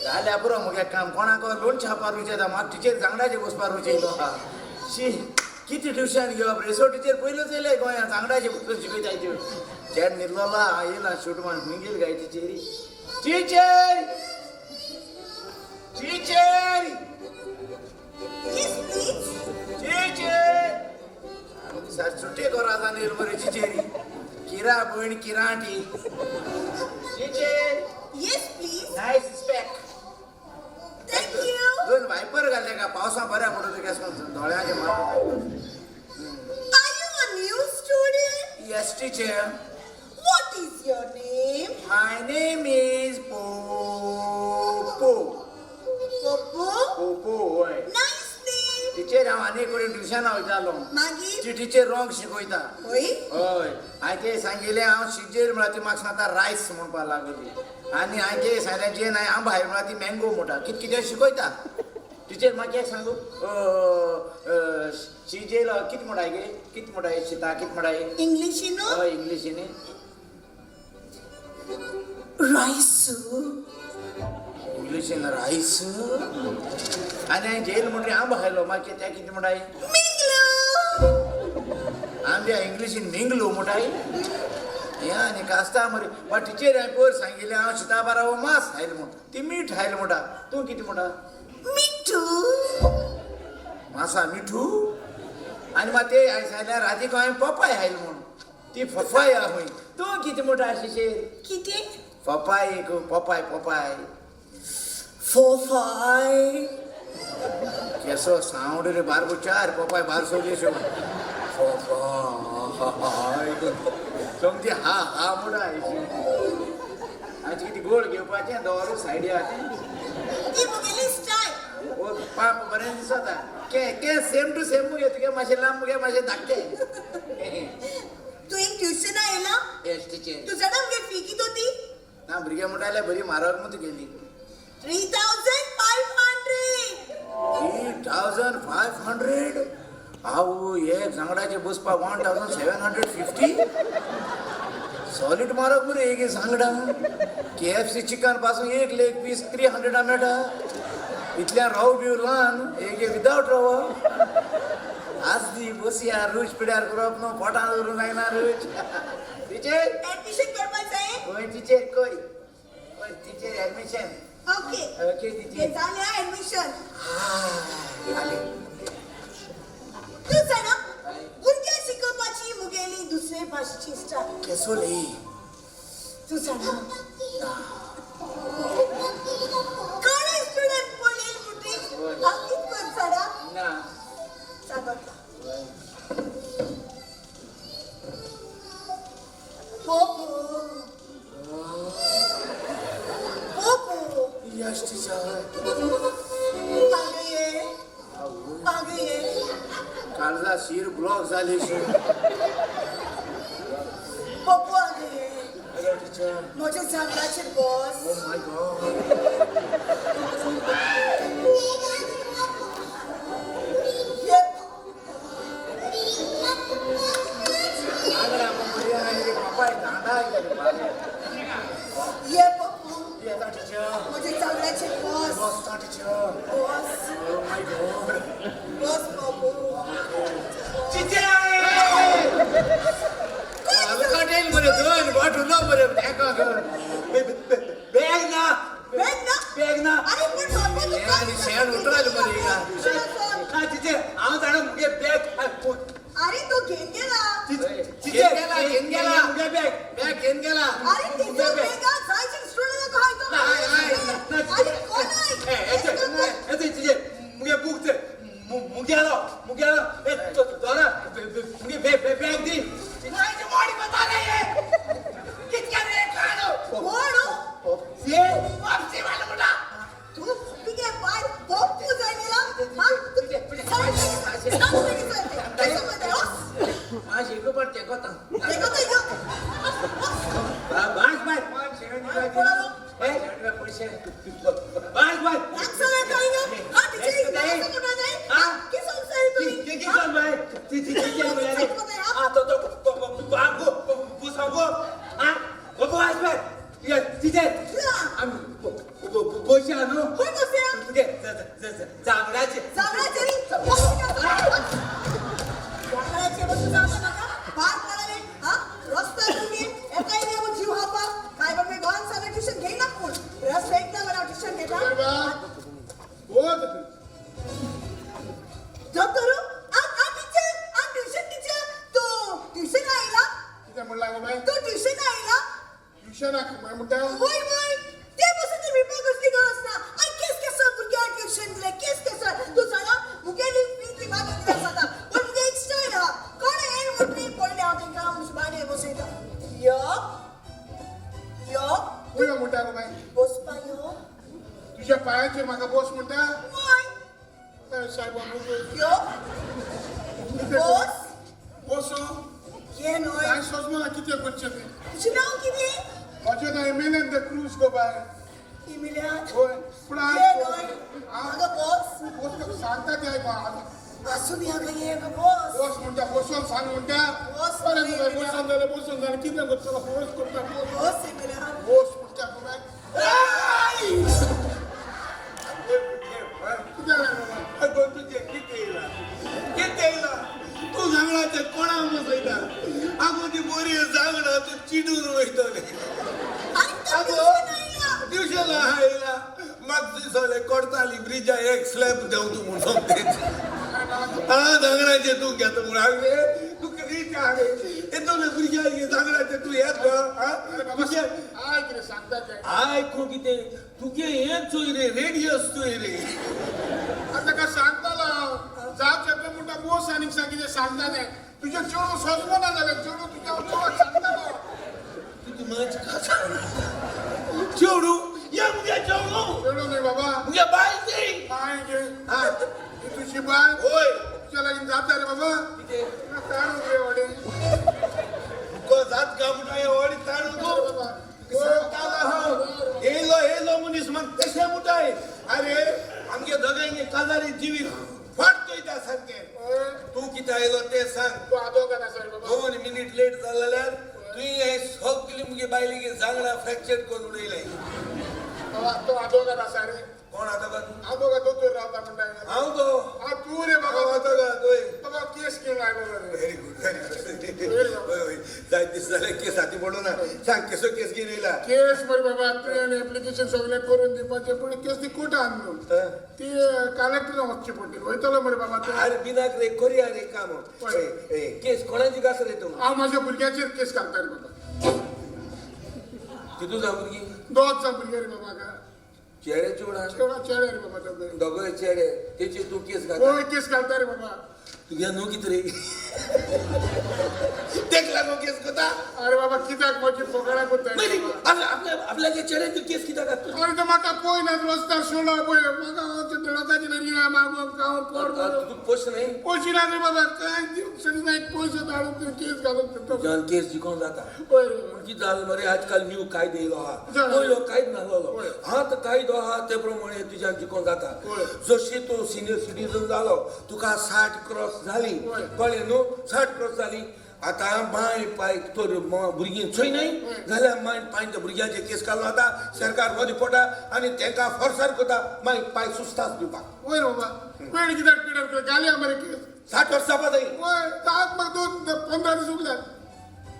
K: जाल्या पुरो मुगे काम कोणाक लोण छापा रूच येता म्हाका टिचेरी सांगडाची बसपा रूच येयलो आहा शी कितें ट्युशन घेवप रे सो टिचेर पयल्योच येयले गोंयांत सांगडाचे बसून शिकयता त्यो चेड न्हिदलोलो आहा येयला शूट मार खंय गेली काय टिचेरी teacher teacher
I: Yes, please.
K: Teacher sir सुट्टी करा नील मरे टिचेरी किरा भयण किरांटी teacher
I: Yes, please.
K: Nice spec
I: Thank you.
K: दोन वायपर घातले का पावसा बऱ्या पडतो केस दोळ्याचे मार
I: Are you a new student?
K: Yes teacher
I: What is your name?
K: My name is Popo
I: Popo.
K: Popo हय
I: Nice name.
K: Teacher हांव आनी कडेन ट्युशना वयतालो
I: मागीर
K: ती टिचर रॉंग शिकयता
I: होय
K: हय हांवें ते सांगिल्लें हांव शिजेर म्हळ्यार ती म्हाका सांगता रायस म्हणपाक लागली आनी हांवें ते सांगलें जे नाय आंबो हाय म्हळ्यार ती मँगो म्हणटा कितें कितें शिकयता टिचर म्हाका एक सांगू शिजेर कितें म्हणटा गे कितें म्हणटा शिता कितें म्हणटा
I: इंग्लिशीन
K: हय इंग्लिशीन
I: रायस
K: इंग्लिशीन रायस आनी हांवें जेल म्हणटरी आंबो खायलो मागीर त्या कितें म्हणटाय
I: मिंगलो
K: आमच्या इंग्लिशीन मिंगलो म्हणटाय हें आनी कास्ता मरे बट टिचर हांवें पयर सांगिल्लें हांव शिता बारावो मांस खायल म्हूण ती मीठ खायल म्हणटा तूं कितें म्हणटा
I: मिठू
K: मासा मिठू आनी मागीर ते हांवें सांगलें रातीक हांवें पपाय खायल म्हूण ती फफाय आहा खंय तूं कितें म्हणटा शिशेर
I: कितें
K: पपाय एक पपाय पपाय
I: फोफाय
K: केसो सावंड रे बारबो चार पपाय भार सोडली शो फफाय सोमती हा हा म्हणटा आयची कितें गोड घेवपाचें दवरू सायडी आहा तें
I: ती मुगेली स्टायल
K: ओ पाप बरें दिसता के के सेम टू सेम मुगे तुगे मातशें लांब मुगे मातशें धाकटे
I: तू एक ट्युशन आयला
K: येस टिचर
I: तू जाणा मुगे फी कित होती
K: ना भुरगे म्हणटाले बरी म्हारग मग तुगेली
I: 3500.
K: 3500 आवू एक सांगडाचे बसपा 1750 सॉलीड म्हारग मरे एक सांगडा के एफ सी चिकन पासून एक लेग पीस 300 मेळटा इतल्यान रव बिव ल्हान एक विदावट रवो आज दी बसया रूच पिड्यार करप न्हू पोटान दवरूंक जायना रूच टिचर
I: ऍडमिशन करपाक जाय
K: खंय टिचर खंय खंय टिचर ऍडमिशन
I: ओके
K: ओके
I: हे
K: टिचर
I: जालें ऍडमिशन
K: आले
I: तूं जाणा भुरग्यांक शिकोवपाची मुगेली दुसरे भाशेची स्टायल
K: केसो लई
I: तूं जाणा कोणूय स्टुडंट पळयल म्हणटकीर हांव कितें करता जाणा
K: ना
I: सांगता पोपो पोपो
K: यस टिचर
I: हांगा ये हांगा ये
K: काळजा शीर ब्लॉक झाली
I: पोपो हांगा ये
K: हॅलो टिचर
I: म्हज्या जांगलाचेर बस
K: ओ my God
I: ये
K: आगरा पंपडी रे बापाय दांडा
I: ये पप्पू
K: येता टिचर
I: म्हज्या जांगलाचेर बस
K: बसता टिचर
I: बस
K: ओ my God
I: बस पप्पू
K: टिचर हलकट येईल मरे दोन बोट उलो मरे तेका
C: बॅग ना
I: बॅग ना
C: बॅग ना
I: अरे पण बाबा तू
K: हे आणि शेण उतरायला मरे हिंगा.
C: हा टिचर हांव जाणा मुगे बॅग
I: अरे तो घेवन गेला
C: टिचर
K: घेवन गेला, घेवन गेला.
C: मुगे बॅग
K: बॅग घेवन गेला
I: अरे तिचो बॅग जायचे स्टुडंट हाय तो अरे कोण आहे
C: टिचर मुगे बूक ते मुगेलो मुगेलो ए दोरा मुगे बॅग दी मोडी बता रही है कितक्या रे काढो
I: कोण हो?
C: ये वापसी वाला मोठा
I: तू तुगे बाय पप्पू जाय गेला हा तू चल चल कसं मध्ये हो
K: मातशें इकडं पण तेकोता
I: देखो तो यो
C: बास बाय
I: कोणालो
K: पयशे
C: बास बाय
I: नाक सगळं काही ना हा टीचर नाक सगळं नाही
C: हा?
I: की संसार तुम्ही
J: टिचर म्हणल्यार आ तो तो गो गो आ गो आसपाक टिचर आमी बसया न्हू.
I: खंय बसया?
J: तुगे जांगडाचे.
I: जांगडाचेर जांगडाचेर बसून जाता म्हाका भार पडले. हा रस्त्यार तुमी एका येवन जीव खावपाक काय बाबा. गोंयान सगळें ट्युशन घेयना कोण. रस्ते एकदा मरे हांव ट्युशन घेता. दोतोर हांव टिचर, हांव ट्युशन टिचर. तूं ट्युशन आयला?
H: कितें म्हणलां गो बाय?
I: तूं ट्युशन आयला?
H: ट्युशनाक म्हणटा?
I: वय वय, ते पसून ती भिवपाक कसली गरज ना. हांवें केस केसर भुरग्यांक ट्युशन दिलें, केस केसर. तूं जाणा मुगेली फी ती मागीर कितें जाता, पूण मुगे एक स्टायल आहा. कोण येयन म्हणटरी पयलीं हांव तेंकां मांडयेर बसयता. यो यो.
H: खंय म्हणटा गो बाय?
I: बसपा यो.
H: तुज्या पांयाचेर म्हाका बस म्हणटा?
I: वय.
H: साहेब
I: यो बस.
H: बस.
I: ये न्हय.
H: कांय सोजमना कितें करचें तें.
I: तुजें नांव कितें?
H: म्हजें नांव एमिलियन the cruise गो बाय.
I: एमिलियन?
H: हय. पूण
I: ये न्हय, हांगा बस.
H: बस सांगता तें आयक.
I: आसूं दी, हांगा ये, हांगा बस.
H: बस म्हणटा, बसोन सांग म्हणटा.
I: बस.
H: बरें तुका बसोन जाल्यार बसोन जाल्यार कितें करतलो? बस करता बस.
I: बस एमिलियन.
H: बस म्हणटा गो बाय. कितें जालें बाबा?
J: अगो तुजें कितें येयलां, कितें येयलां? तूं जांगडाचेर कोणाक बसयता? आगो ती बरी जांगडां तूं चिडून वयतलें. आगो ट्युशन आयला म्हाका दिसलें कोडताली ब्रिजा एक स्लॅब देंवता म्हूण सोमतेच. आं जांगडाचेर तूं घेता म्हूण हांवें तुका रीत हाडे येतले भुरग्यांक जांगडाचेर तूं येत गो. आं
H: आयक रे सांगता तें.
J: आयकूं कितें तुगे हें चोय रे, रेडियस चोय रे.
H: आतां ताका सांगतालो हांव जावचें तें म्हणटा बस आनीक सांग कितें सांगता तें. तुजें चेडूं सोजमना जालें, चेडूं तुज्या चेडवाक सांगतालो.
J: तुजी मातशी चेडूं या मुगे चेडूं.
H: चेडूं न्हय बाबा.
J: मुगे बायल ती.
H: बाय गे? ही तुजी बाय?
J: हय.
H: तुज्या लागीं जाता रे बाबा?
J: कितें?
H: ताणू रे व्हडें.
J: तुका जात का म्हणटा हें व्हडें ताणू तूं सांगतालो हांव. येयलो येयलो मनीस म्हाका तशें म्हणटाय. आरे आमगे दोगांयगे काजारी जिवीत फाट चोयता सारकें. तूं कितें आयलो तें सांग.
H: तूं आदोगाद आसा रे बाबा.
J: 2 मिनीट लेट जालें जाल्यार तुवें हें सगळीं मुगे बायलेगे जांगडां फ्रॅक्चर करून उडयलें.
H: बाबा तो आदोगाद आसा रे.
J: कोण आदोगाद?
H: आदोगाद दोतोर रावता म्हणटा.
J: हांव तो.
H: आं तूं रे बाबा.
J: हांव आदोगाद वय.
H: बाबा केस घेवन आयलो रे.
J: Very good very good. वय वय, जायत दीस जाले केस हाती पडूं ना. सांग केसो केस घेवन येयला?
H: केस मरे बाबा तुवें एप्लिकेशन सगळें करून दिवपाचें, पूण केस ती कोर्टान न्हू, ती कलेक्टरान वचची पडटली. वयतलो मरे बाबा तूं?
J: आरे बिनाक रे करुया रे काम. केस कोणाची घास रे तूं?
H: हांव म्हाज्या भुरग्याचेर केस घालता रे बाबा.
J: तितू जा भुरगीं?
H: दोग जा भुरगे रे बाबा म्हाका.
J: चेडे चेडा?
H: चेडो चेडे रे बाबा दोगय.
J: दोगय चेडे, तेचेर तूं केस घालता?
H: होय केस घालता रे बाबा.
J: तुगे न्हू कितें रे तेक लागून केस करता?
H: अरे बाबा कित्याक म्हजी फकाणां करता?
J: आपल्याचे चेड्याचेर केस कित्याक घालता?
H: अरे तो म्हाका पळय ना रस्त्यार सोडला पळय म्हाका लोकांची रिणां मागूंक खावंक पोट भरूंक.
J: तुका पयशे न्हय?
H: पयशे ना रे बाबा, कांय दिवंक ना. एक पयशे धाडून तूं केस घालून दिता.
J: तुज्यान केस जिखोन जाता.
H: हय.
J: पूण कितें जालें मरे, आजकाल न्यू कायदो येयलो आहा. पयलो कायदो नासलेलो. आतां कायदो आहा ते प्रमाणे तुज्यान जिखोन जाता. जशी तूं सिनियर सिटीजन जालो, तुका 60 क्रॉस जाली, कळ्ळें न्हू? 60 क्रॉस जाली आतां माय पाय तर भुरगीं चोय न्हय जाल्यार माय पायन त्या भुरग्यांचेर केस घालून आतां सरकार मदीं पडटा आनी तेंकां फोर्सार करता माय पाय सुस्तास दिवपाक.
H: वय बाबा वेळ कित्याक पिड्यार घालया मरे केस.
J: 60 वर्सां जावपा जाय.
H: वय सात म्हाका 2 15 दीस उरल्यात.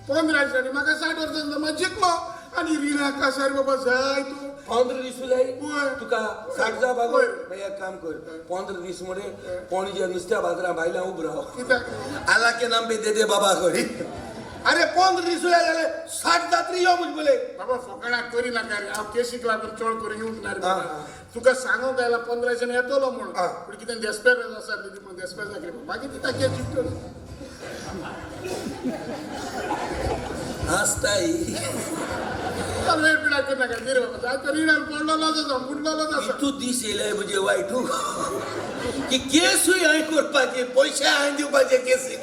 H: 15 दिसांनी म्हाका 60 वर्सां म्हाका जिखलो आनी रिणां कासार बाबा जाय तूं.
J: 15 दीस उरल्याय
H: वय.
J: तुका 60 जावपाक.
H: वय.
J: मागीर एक काम कर, 15 दीस मरे पणजे नुस्त्या बाजारा भायल्यान उबो राव.
H: कित्याक?
J: आला के नाम पे दे दे बाबा करी. अरे 15 दीस उरल्या जाल्यार 60 जात्री यो म्हजे बोले.
H: बाबा फकाणां करी नाका रे. हांव केसीक लागून चड करून येवंक ना रे बाबा. तुका सांगूंक आयला 15 दिसांनी येतलो म्हणून, पूण कितें देस्पेर आसा ती पूण देस्पेर रे. मागीर तिका केस जिखतलो.
J: हांसताय.
H: वेळ पिड्यार कर नाका रे बाबा. जाय तर रिणान पडलेलोच आसा, बुडलेलोच आसा.
J: इतू दीस येयले म्हणजे वायटू की केसूय हांवें करपाचे, पयशे हांवें दिवपाचे केसीक.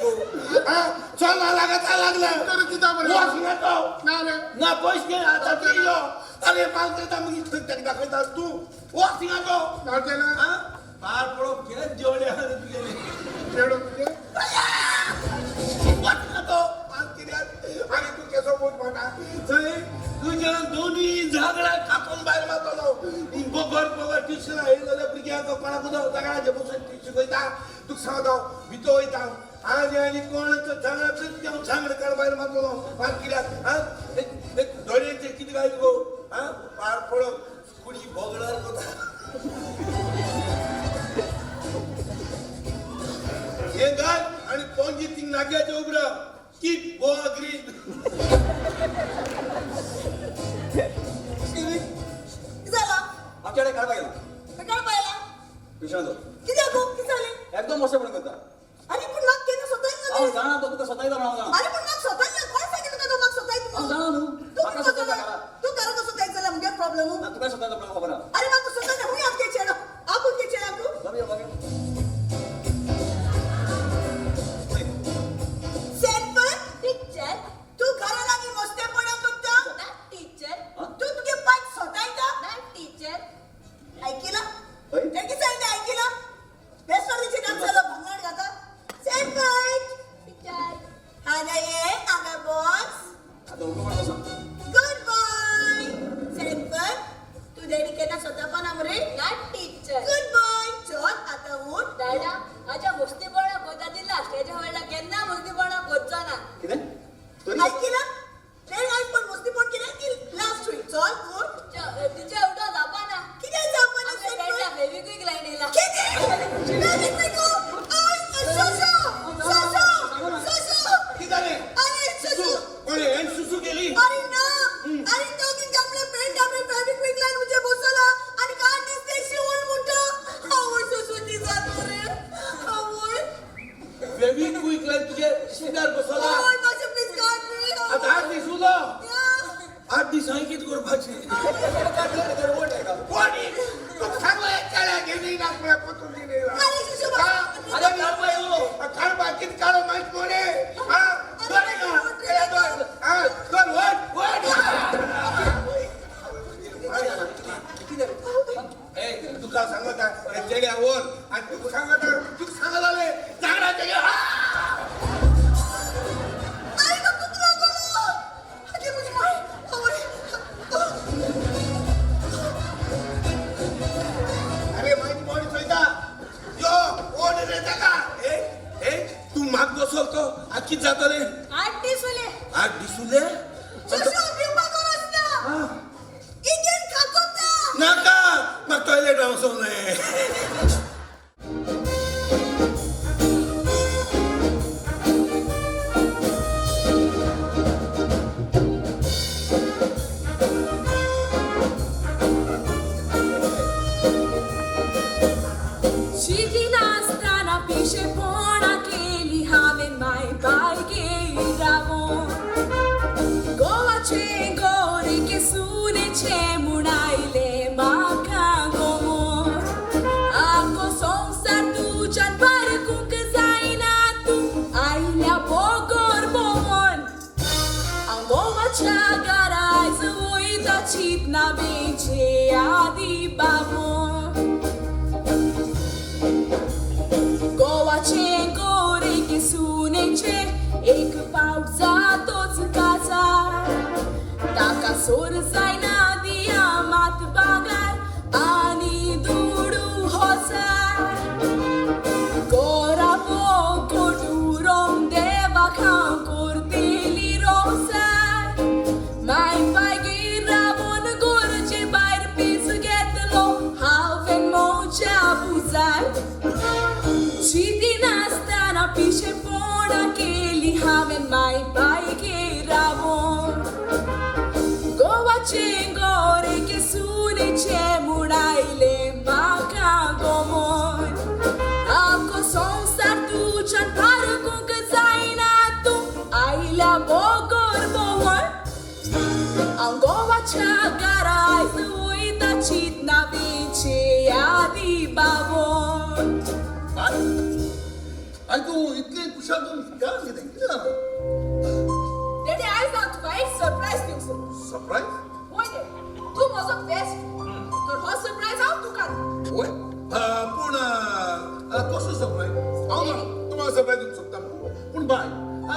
J: चल लागता लागला.
H: तर दिता मरे.
J: वच ना तो.
H: ना रे.
J: ना पयशे घे आतां तूं यो. अरे माल करता मागीर थंय ताका दाखयता तूं वच थिंगा तो.
H: धाडचे ना.
J: पार पडोवप केन्ना जेवले आहा तुगेलें.
H: चेडो तुजें.
J: बगर ट्युशन येयलो जाल्यार भुरग्यांक कोणाक दगडाचे बसून शिकयता. तुका सांगता हांव भितर वयता आनी आनी कोण सांगड सांगड काड भायर मारतलो. आनी कित्याक आं दोळ्यांचेर कितें घायत गो आं पार पडप कुडी बोगडार कोता हें घाल आनी पणजी थिंग नाग्याचे उबरा कीप गोवा ग्रीन.
I: कितें जालां?
C: आमच्याकडे काडपाक गेला.
I: खंय काडपा आयला?
C: ट्युशनाचो.
I: कित्याक गो? कितें जालें?
C: एकदम मोसेपण करता.
I: आरे पूण म्हाका केन्ना सतायना
C: हांव
I: तें.
C: जाणा तो तुका सतायता म्हणून हांव जाणा.
I: आरे पूण म्हाका सतायना. कोण सांगितलं तुका तो म्हाका सतायता
C: हांव
I: म्हणून?
C: जाणा न्हू.
I: तूं
C: म्हाका
I: कसो
C: सतायता घरा.
I: तूं घरा कसो सतायता जाल्यार मुगे प्रॉब्लेम.
C: ना तुका सतायता म्हणून खबर आहा.
I: अरे म्हाका सतायना. हुंय आमगे चेडो आपूण गे चेड्याक तूं.
C: बाबी बाबी.
I: सेनपर
B: टीचर.
I: तूं घरा लागीं मस्तेपणा करता?
B: ना टीचर.
I: तूं तुगे पायक सतायता?
B: ना टीचर.
I: ऐकिला?
C: हय?
I: तें कितें सांगता ऐकिला? बेसवाडीचे नाक जालो भांगण घाता. सेनपर
B: टीचर.
I: हांगा ये, हांगा बस.
C: आतां उगो कोण बसा.
I: गुड बॉय सेनपर, तूं डॅडी केन्ना सतापना मरे?
B: ना टीचर.
I: गुड बॉय, चल आतां उठ.
B: दादा आजा मस्तीपणा कोता दिला स्टेजा वयला केन्ना मस्तीपणा कोच्चो ना.
C: कितें? तरी
I: ऐकिला? तें आयज पण मस्तीपण केलें की लास्ट वीक. चल उठ.
B: टीचर उठो जावपा ना.
I: कितें जावपाना
B: आमच्या
I: सेनपर?
B: पेंटा फेविक्विक लायन येयला.
I: कितें? फेविक्विक? सोसो सोसो सोसो.
J: कितें जालें?
I: अरे सोसो.
J: कोणे हें सुसू केली?
I: अरे ना, अरे तो की आपले पेंट आपले फेविक्विक लायन म्हणजे बसला आणि काय दिसते शिवण म्हणटा. आवय सोसो ती जातो रे आवय.
J: फेविक्विक लायन तुजे शिकार बसला.
I: आवय मातशें प्लीज काड रे.
J: आतां 8 दीस उरलो. 8 दीस हांवें कितें करपाचें? कोणी तुका सांगलें चेड्याक घेवन येयनात म्हळ्यार पोतून घेवन येयला.
I: अरे शिशु.
C: अरे काडपा येयलो.
J: काडपा कितें काडो मागीर कोणे? आं दोन चेड्या दोन. आं दोन वट वट. ए तुका सांगता चेड्या वर आनी तुका सांगता तुका सांगलें जागडा चेड्या.
I: अरे तो कुत्रा गेलो. अगे म्हजी माय आवय.
J: अरे माझी बॉडी चोयता यो ओड रे ताका. ए ए तूं म्हाका बसोल तो आतां कितें जातलें?
B: 8 दीस उरले.
J: 8 दीस उरले.
I: सोसो भिवपा गरज ना. इगेन खातोता.
J: नाका म्हाका टॉयलेट वचोंक जाय.
B: शिकिनासतना पिशेपणां केली हांवें माय बायगेर रावोन. गोवाचे गोरे सुनेचे म्हूण आयलें म्हाका गोमोन. आखो संवसार तुज्यान पारखूंक जायना तूं आयल्या बोगोर भोंवोन. हांव गोवाच्या घरा आयज वयता चिंतना बेचे आदी बाबोन. गोवाचे गोरे सुनेचे एक पावट जातोच काजार. ताका सोर जायना दिया मात बागार आनी दुडू हजार. गोराबो कोटुरोम देवाक हांव करतेली रोसार. माय पायगेर रावोन गोरजे भायर पीस घेतलो हांवें मोज्या पुजार. चिंतिनासतना पिशेपणां केली हांवें माय बायगेर रावोन. गोवाचे गोरे सुनेचे म्हूण आयलें म्हाका गोमोन. आखो संवसार तुज्यान पारखूंक जायना तूं आयल्या बोगोर भोंवोन. हांव गोवाच्या घरा आयज वयता चिंतना बेचे आदी बाबोन.
F: आनी तूं इतली खुशाल तूं जालें कितें? कितें जालां?
B: डॅडी आयज हांव तुका एक सरप्रायज दिवंक सोदतां.
F: सरप्रायज?
B: वय डॅडी, तूं म्हजो बेस्ट फ्रेंड तर हो सरप्रायज हांव तुका दिता.
F: वय पूण कसो सरप्रायज? हांव जाणा तूं म्हाका सरप्रायज दिवंक सोदता म्हणून. पूण बाय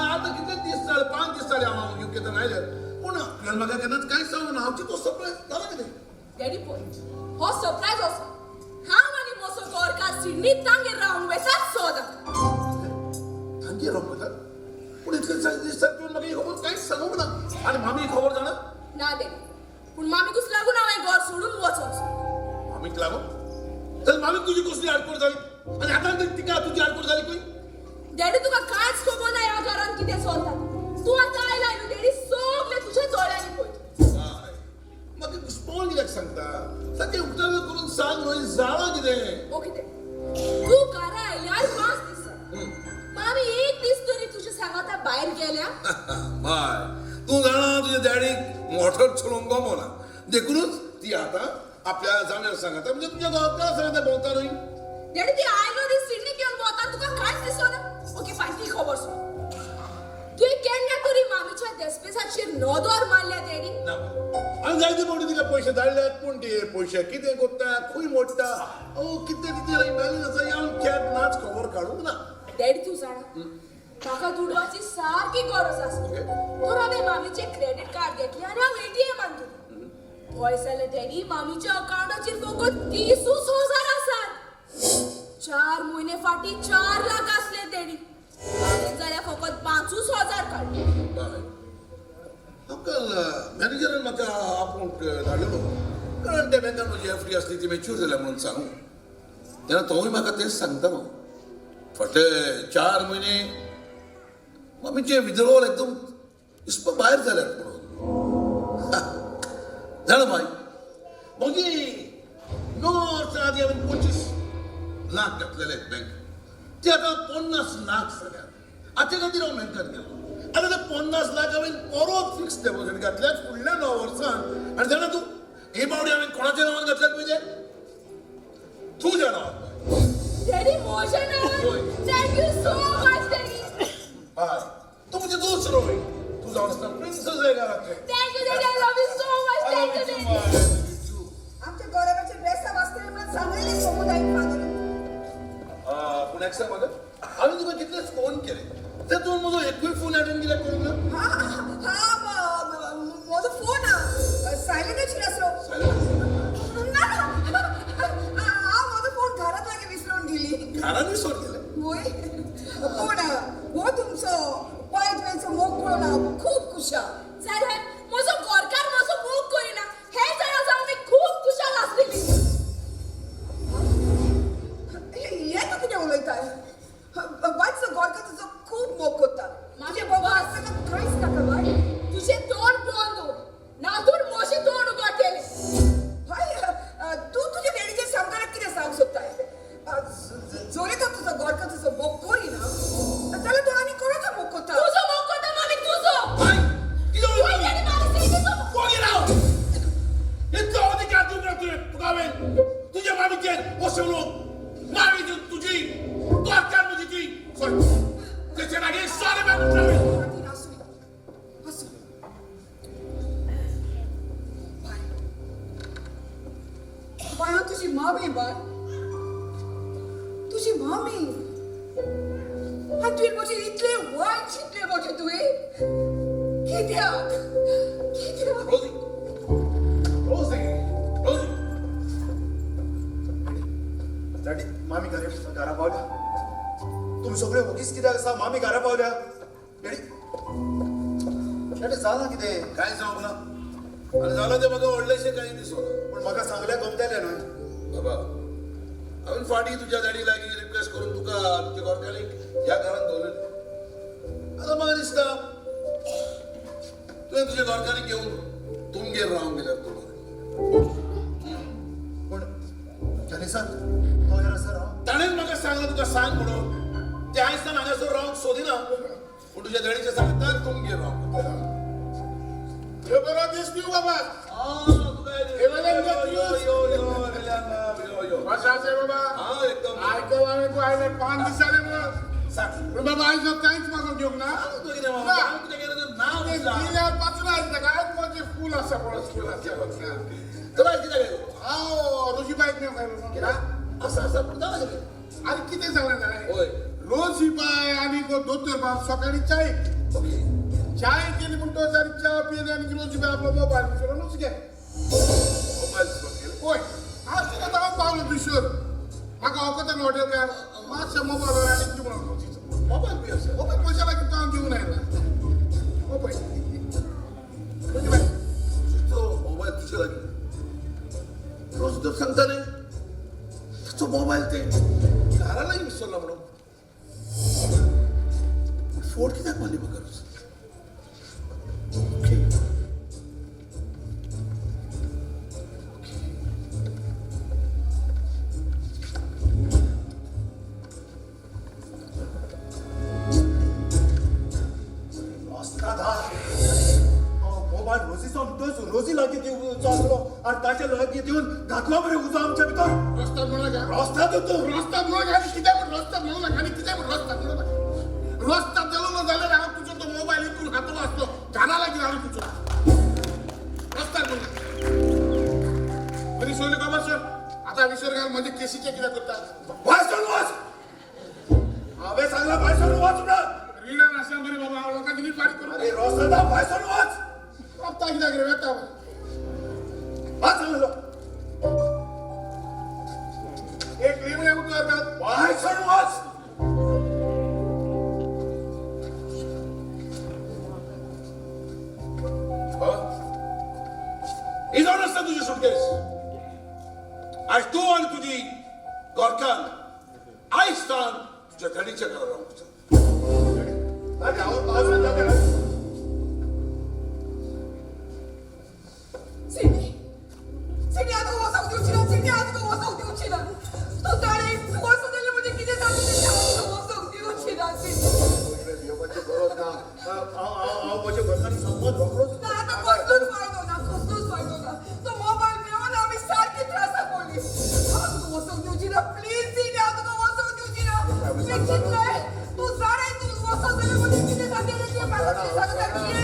F: आतां कितले दीस जाले, 5 दीस जाले हांव युकेंतल्यान आयल्यार. पूण तुवें म्हाका केन्नाच कांय सांगूंक ना. हांव चिंतो सरप्रायज जालां कितें?
B: डॅडी पळय, हो सरप्रायज सरप्रायज आसा. हांव आनी म्हजो गोरकार सिडनी तांगेर रावंक वेतात सोदा.
F: तांगेर रावंक वतात? पूण इतले दीस तुवें म्हाका ही खबर कांयच सांगूंक ना. आनी मामी खबर जाणा?
B: ना डॅडी, पूण मामीकूच लागून हांवें घर सोडून वचोंक सोदता.
F: मामीक लागून? तर मामीक तुजी कसली आडकोड जाली? आनी आतां तरी तिका तुजी आडकोड जाली खंय?
B: डॅडी तुका कांयच खबर ना ह्या घरांत कितें चलता तें. तूं आतां आयला न्हू डॅडी, सगळें तुज्या दोळ्यांनी पळयता.
F: हय, म्हाका घुस्पोवन कित्याक सांगता? सारकें उक्ताडार करून सांग न्हय, जालां कितें?
B: ओके डॅडी, तूं घरा आयल्यार 5 दीस जाले. मामी एक दीस तरी तुज्या सांगाता भायर गेल्या?
F: बाय, तूं जाणा तुज्या डॅडीक मोटर चलोवंक गमना, देखूनच ती आतां आपल्या जाण्या सांगाता, म्हणजे तुज्या घोवाक सांगाता भोंवता न्हय.
B: डॅडी ती आयलो दीस सिडनीक येवन भोंवता, तुका कांयच दिसना? ओके फायन, ती खबर सोड. तुवें केन्ना तरी मामीच्या देस्पेसाचेर नदर मारल्या डॅडी?
F: ना, हांवें जायते फावटी तिका पयशे धाडल्यात, पूण ते पयशे कितें करता, खंय मोडटा, ओ कितें तिचे लागीं बॅलन्स आसा, हें हांवें केन्नाच खबर काडूंक ना.
B: डॅडी तूं जाणा म्हाका दुडवाची सारकी गरज आसली, तर हांवें मामीचें क्रेडीट कार्ड घेतलें आनी हांव ATM गेलें. पळय जाल्यार डॅडी मामीच्या अकावंटाचेर फकत 30,000 आसात. 4 म्हयने फाटीं 4 लाख आसले डॅडी, हांवें जाल्यार फकत 5,000 काडले.
F: अंकल, मॅनेजरान म्हाका आपोवंक धाडलेलो, कारण त्या बँकान म्हजी FD आसली ती मॅच्युअर जाल्या म्हणून सांगू. तेन्ना तोवूय म्हाका तेंच सांगतालो, फाटले 4 म्हयने मामीचे विथड्रॉवल एकदम हिसपा भायर जाल्यात म्हणून. जाणा बाय, म्हजी 9 वर्सां आदीं हांवें 25 लाख घातलेले बँक, ते आतां 50 लाख जाल्यात. हाचे खातीर हांव बँकात गेलो. आतां ते 50 लाख हांवें परत फिक्स डेपोजीट घातल्यात फुडल्या 9 वर्सां. आनी जाणा तूं, हे पावटी हांवें कोणाच्या नांवान घातल्यात म्हणजे तुज्या नांवान.
B: डॅडी म्हज्या नांवान? Thank you so much daddy.
F: बाय, तूं म्हजें दोस्त न्हय, तूं जावन आसतना प्रिन्सस आहे घरांतलें.
B: Thank you daddy, I love you so much. Thank you daddy.
E: आमच्या गोराबाचे ड्रेसा वाचतले म्हणून सांगलेले समुदाय फादर.
F: पूण एक सांग म्हाका, हांवें तुका कितलेच फोन केले, ते तूं म्हजो एकूय फोन अटेंड कित्याक करूंक ना?
E: हा हा, म्हजो फोन सायलंटाचेर आसलो. ना, हांव म्हजो फोन घरांत लागीं विसरून गेली.
F: घरान विसरून गेले?
E: वय, पूण हो तुमचो वायट वेळचो मोग पळोवन हांव खूब खुशाल.
B: जाल्यार म्हजो घरकार म्हजो मोग करिना हें जाणा जावन मी खूब खुशाल आसलेली.
E: हें तूं कितें उलयताय? बायचो घरकार तुजो खूब मोग करता, तुजें मोग आसतना कांयच नाका बाय.
B: तुजें तोंड बंद दवर, ना तर म्हजें तोंड उगडटलें.
E: बाय, तूं तुज्या डॅडीच्या सामकाराक कितें सांगूंक सोदताय? जोरे तर तुजो घरकार तुजो मोग करिना जाल्यार तूं आनी कोणाचो मोग करता?
B: तुजो मोग करता मामी, तुजो.
F: कितें उलयता?
B: डॅडी मामी तुजो.
F: कोगी राव, इतलो अधिकार दिवंक ना तुवें तुका हांवें तुज्या मामीचेर. अशें उलोवंक मामी तुजी, तूं आसल्यार म्हजी ती. सॉरी, तेचे लागीं सॉरी मागूंक.
E: आसूं आसूं बाय, बाय, हांव तुजी मामी बाय, तुजी मामी. आनी तुवें म्हजें इतलें वायट चिंतलें म्हजें तुवें? कित्याक कित्याक?
F: रोजी, रोजी, रोजी.
D: डॅडी, मामी घरा पावल्या. तुमी सगळे ओगीच कित्याक आसा? मामी घरा पावल्या. डॅडी, डॅडी, जालां कितें?
F: कांय जावंक ना, आनी जालां तें म्हाका व्हडलेशें कांय दिसना.
D: पूण म्हाका सांगल्यार गमतलें न्हय.
F: बाबा, हांवें फाटीं तुज्या डॅडी लागीं रिक्वेस्ट करून तुका तुज्या घरकान्नीक ह्या घरांत दवरलें. आतां म्हाका दिसता तुवें तुज्या घरकान्नीक घेवन तुमगेर रावंक गेल्यार तूं बरें.
D: पूण जनिसान तो हांगासर राव,
F: ताणें म्हाका सांगलां तुका सांग म्हणून. ते आयज हांगासर रावंक सोदिना, पूण तुज्या डॅडीच्या सांगता तुमगेर रावंक.
H: हे बरो दीस दिवं बाबा. कशें आसा बाबा? आयकल हांवें तूं आयले 5 दीस जाले म्हणून. पूण बाबा आयज कांयच म्हाका घेवंक ना. दिल्यार पासून आयज ताका आयज म्हजें फूल आसा पळय, फूल आसा. हांव रोजीबायक मेळूंक आयलो.
F: आसा आसा, पूण जालां कितें?
H: आनी कितें जालें जाणा, रोजीबाय आनी दोतोर बाब सकाळीं चाय चाय केली म्हणटकच आनी च्या पिली आनी रोजीबाय आपलो मोबायल विसरूनच गेले.
F: मोबायल विसरून गेले?
H: हय, हांव तुका पावलो तुयसर म्हाका वखदान हॉटेलकार मातशें मोबायल आनी कितें म्हणून
D: मोबायल बी आसा.
H: मोबायल पयशे लागीं तो हांव घेवन आयला. हो पळय.
F: तो मोबायल तुजे लागीं रोज तर सांगता न्ही ताचो मोबायल ते घरा लागीं विसरला म्हणून. फोट कित्याक मारली म्हाका रोज? ओके.
D: मोबायल रोजीचो म्हणटोच रोजी लागीं दिवचो आसलो आनी ताचे लागीं दिवन घातलो मरे उजो आमच्या भितर.
H: रस्त्यार म्हणू नाका.
D: रस्त्यार तूं
H: रस्त्यार म्हणू नाका आनी कितें म्हण रस्त्यार म्हणू नाका आनी कितें म्हण रस्त्यार म्हणू नाका. रस्त्यार गेलो ना जाल्यार हांव तुजो तो मोबायल इतून घातलो आसलो घाना लागीं हांव तुजो रस्त्यार म्हणू. बरी सोयली खबर सर आतां विसर घाल म्हणजे केसीचें कितें करता.
F: भायर सरून वच. हांवें सांगलां भायर सरून वच म्हणून.
H: रिणान आसल्या मरे बाबा हांव लोकांची नीट बारीक करूं.
F: अरे रोसदा भायर सरून वच.
H: रस्ता कित्याक रे वेता.
F: वच सांगलो.
H: एक लिमणे उतर घाल.
F: भायर सरून वच. ही जावन आसता तुजी सुटकेस. आयज तूं आनी तुजी घरकान्न आयज सावन तुज्या डॅडीच्या घरा रावंक वचा.
E: सिडी सिडी आतां वचोंक दिवची ना. सिडी आतां तुका वचोंक दिवची ना. तूं जाणें वचून जाल्यार म्हणजे कितें जालें तें हांव तुका वचोंक दिवची ना. सिडी
D: भिवपाची गरज ना. हांव हांव म्हज्या घरकान्नी संवाद रोखडोच.
E: ना आतां कसलोच फायदो ना. कसलोच फायदो ना. तो मोबायल मेळोन आमी सारकी त्रासाक पडली. हांव तुका वचोंक दिवची ना. प्लीज सिडी हांव तुका वचोंक दिवची ना. तुवें चिंतलें तूं जाणें तूं वचोन जाल्यार म्हणजे कितें जातलें तें म्हाका तरी सांगता.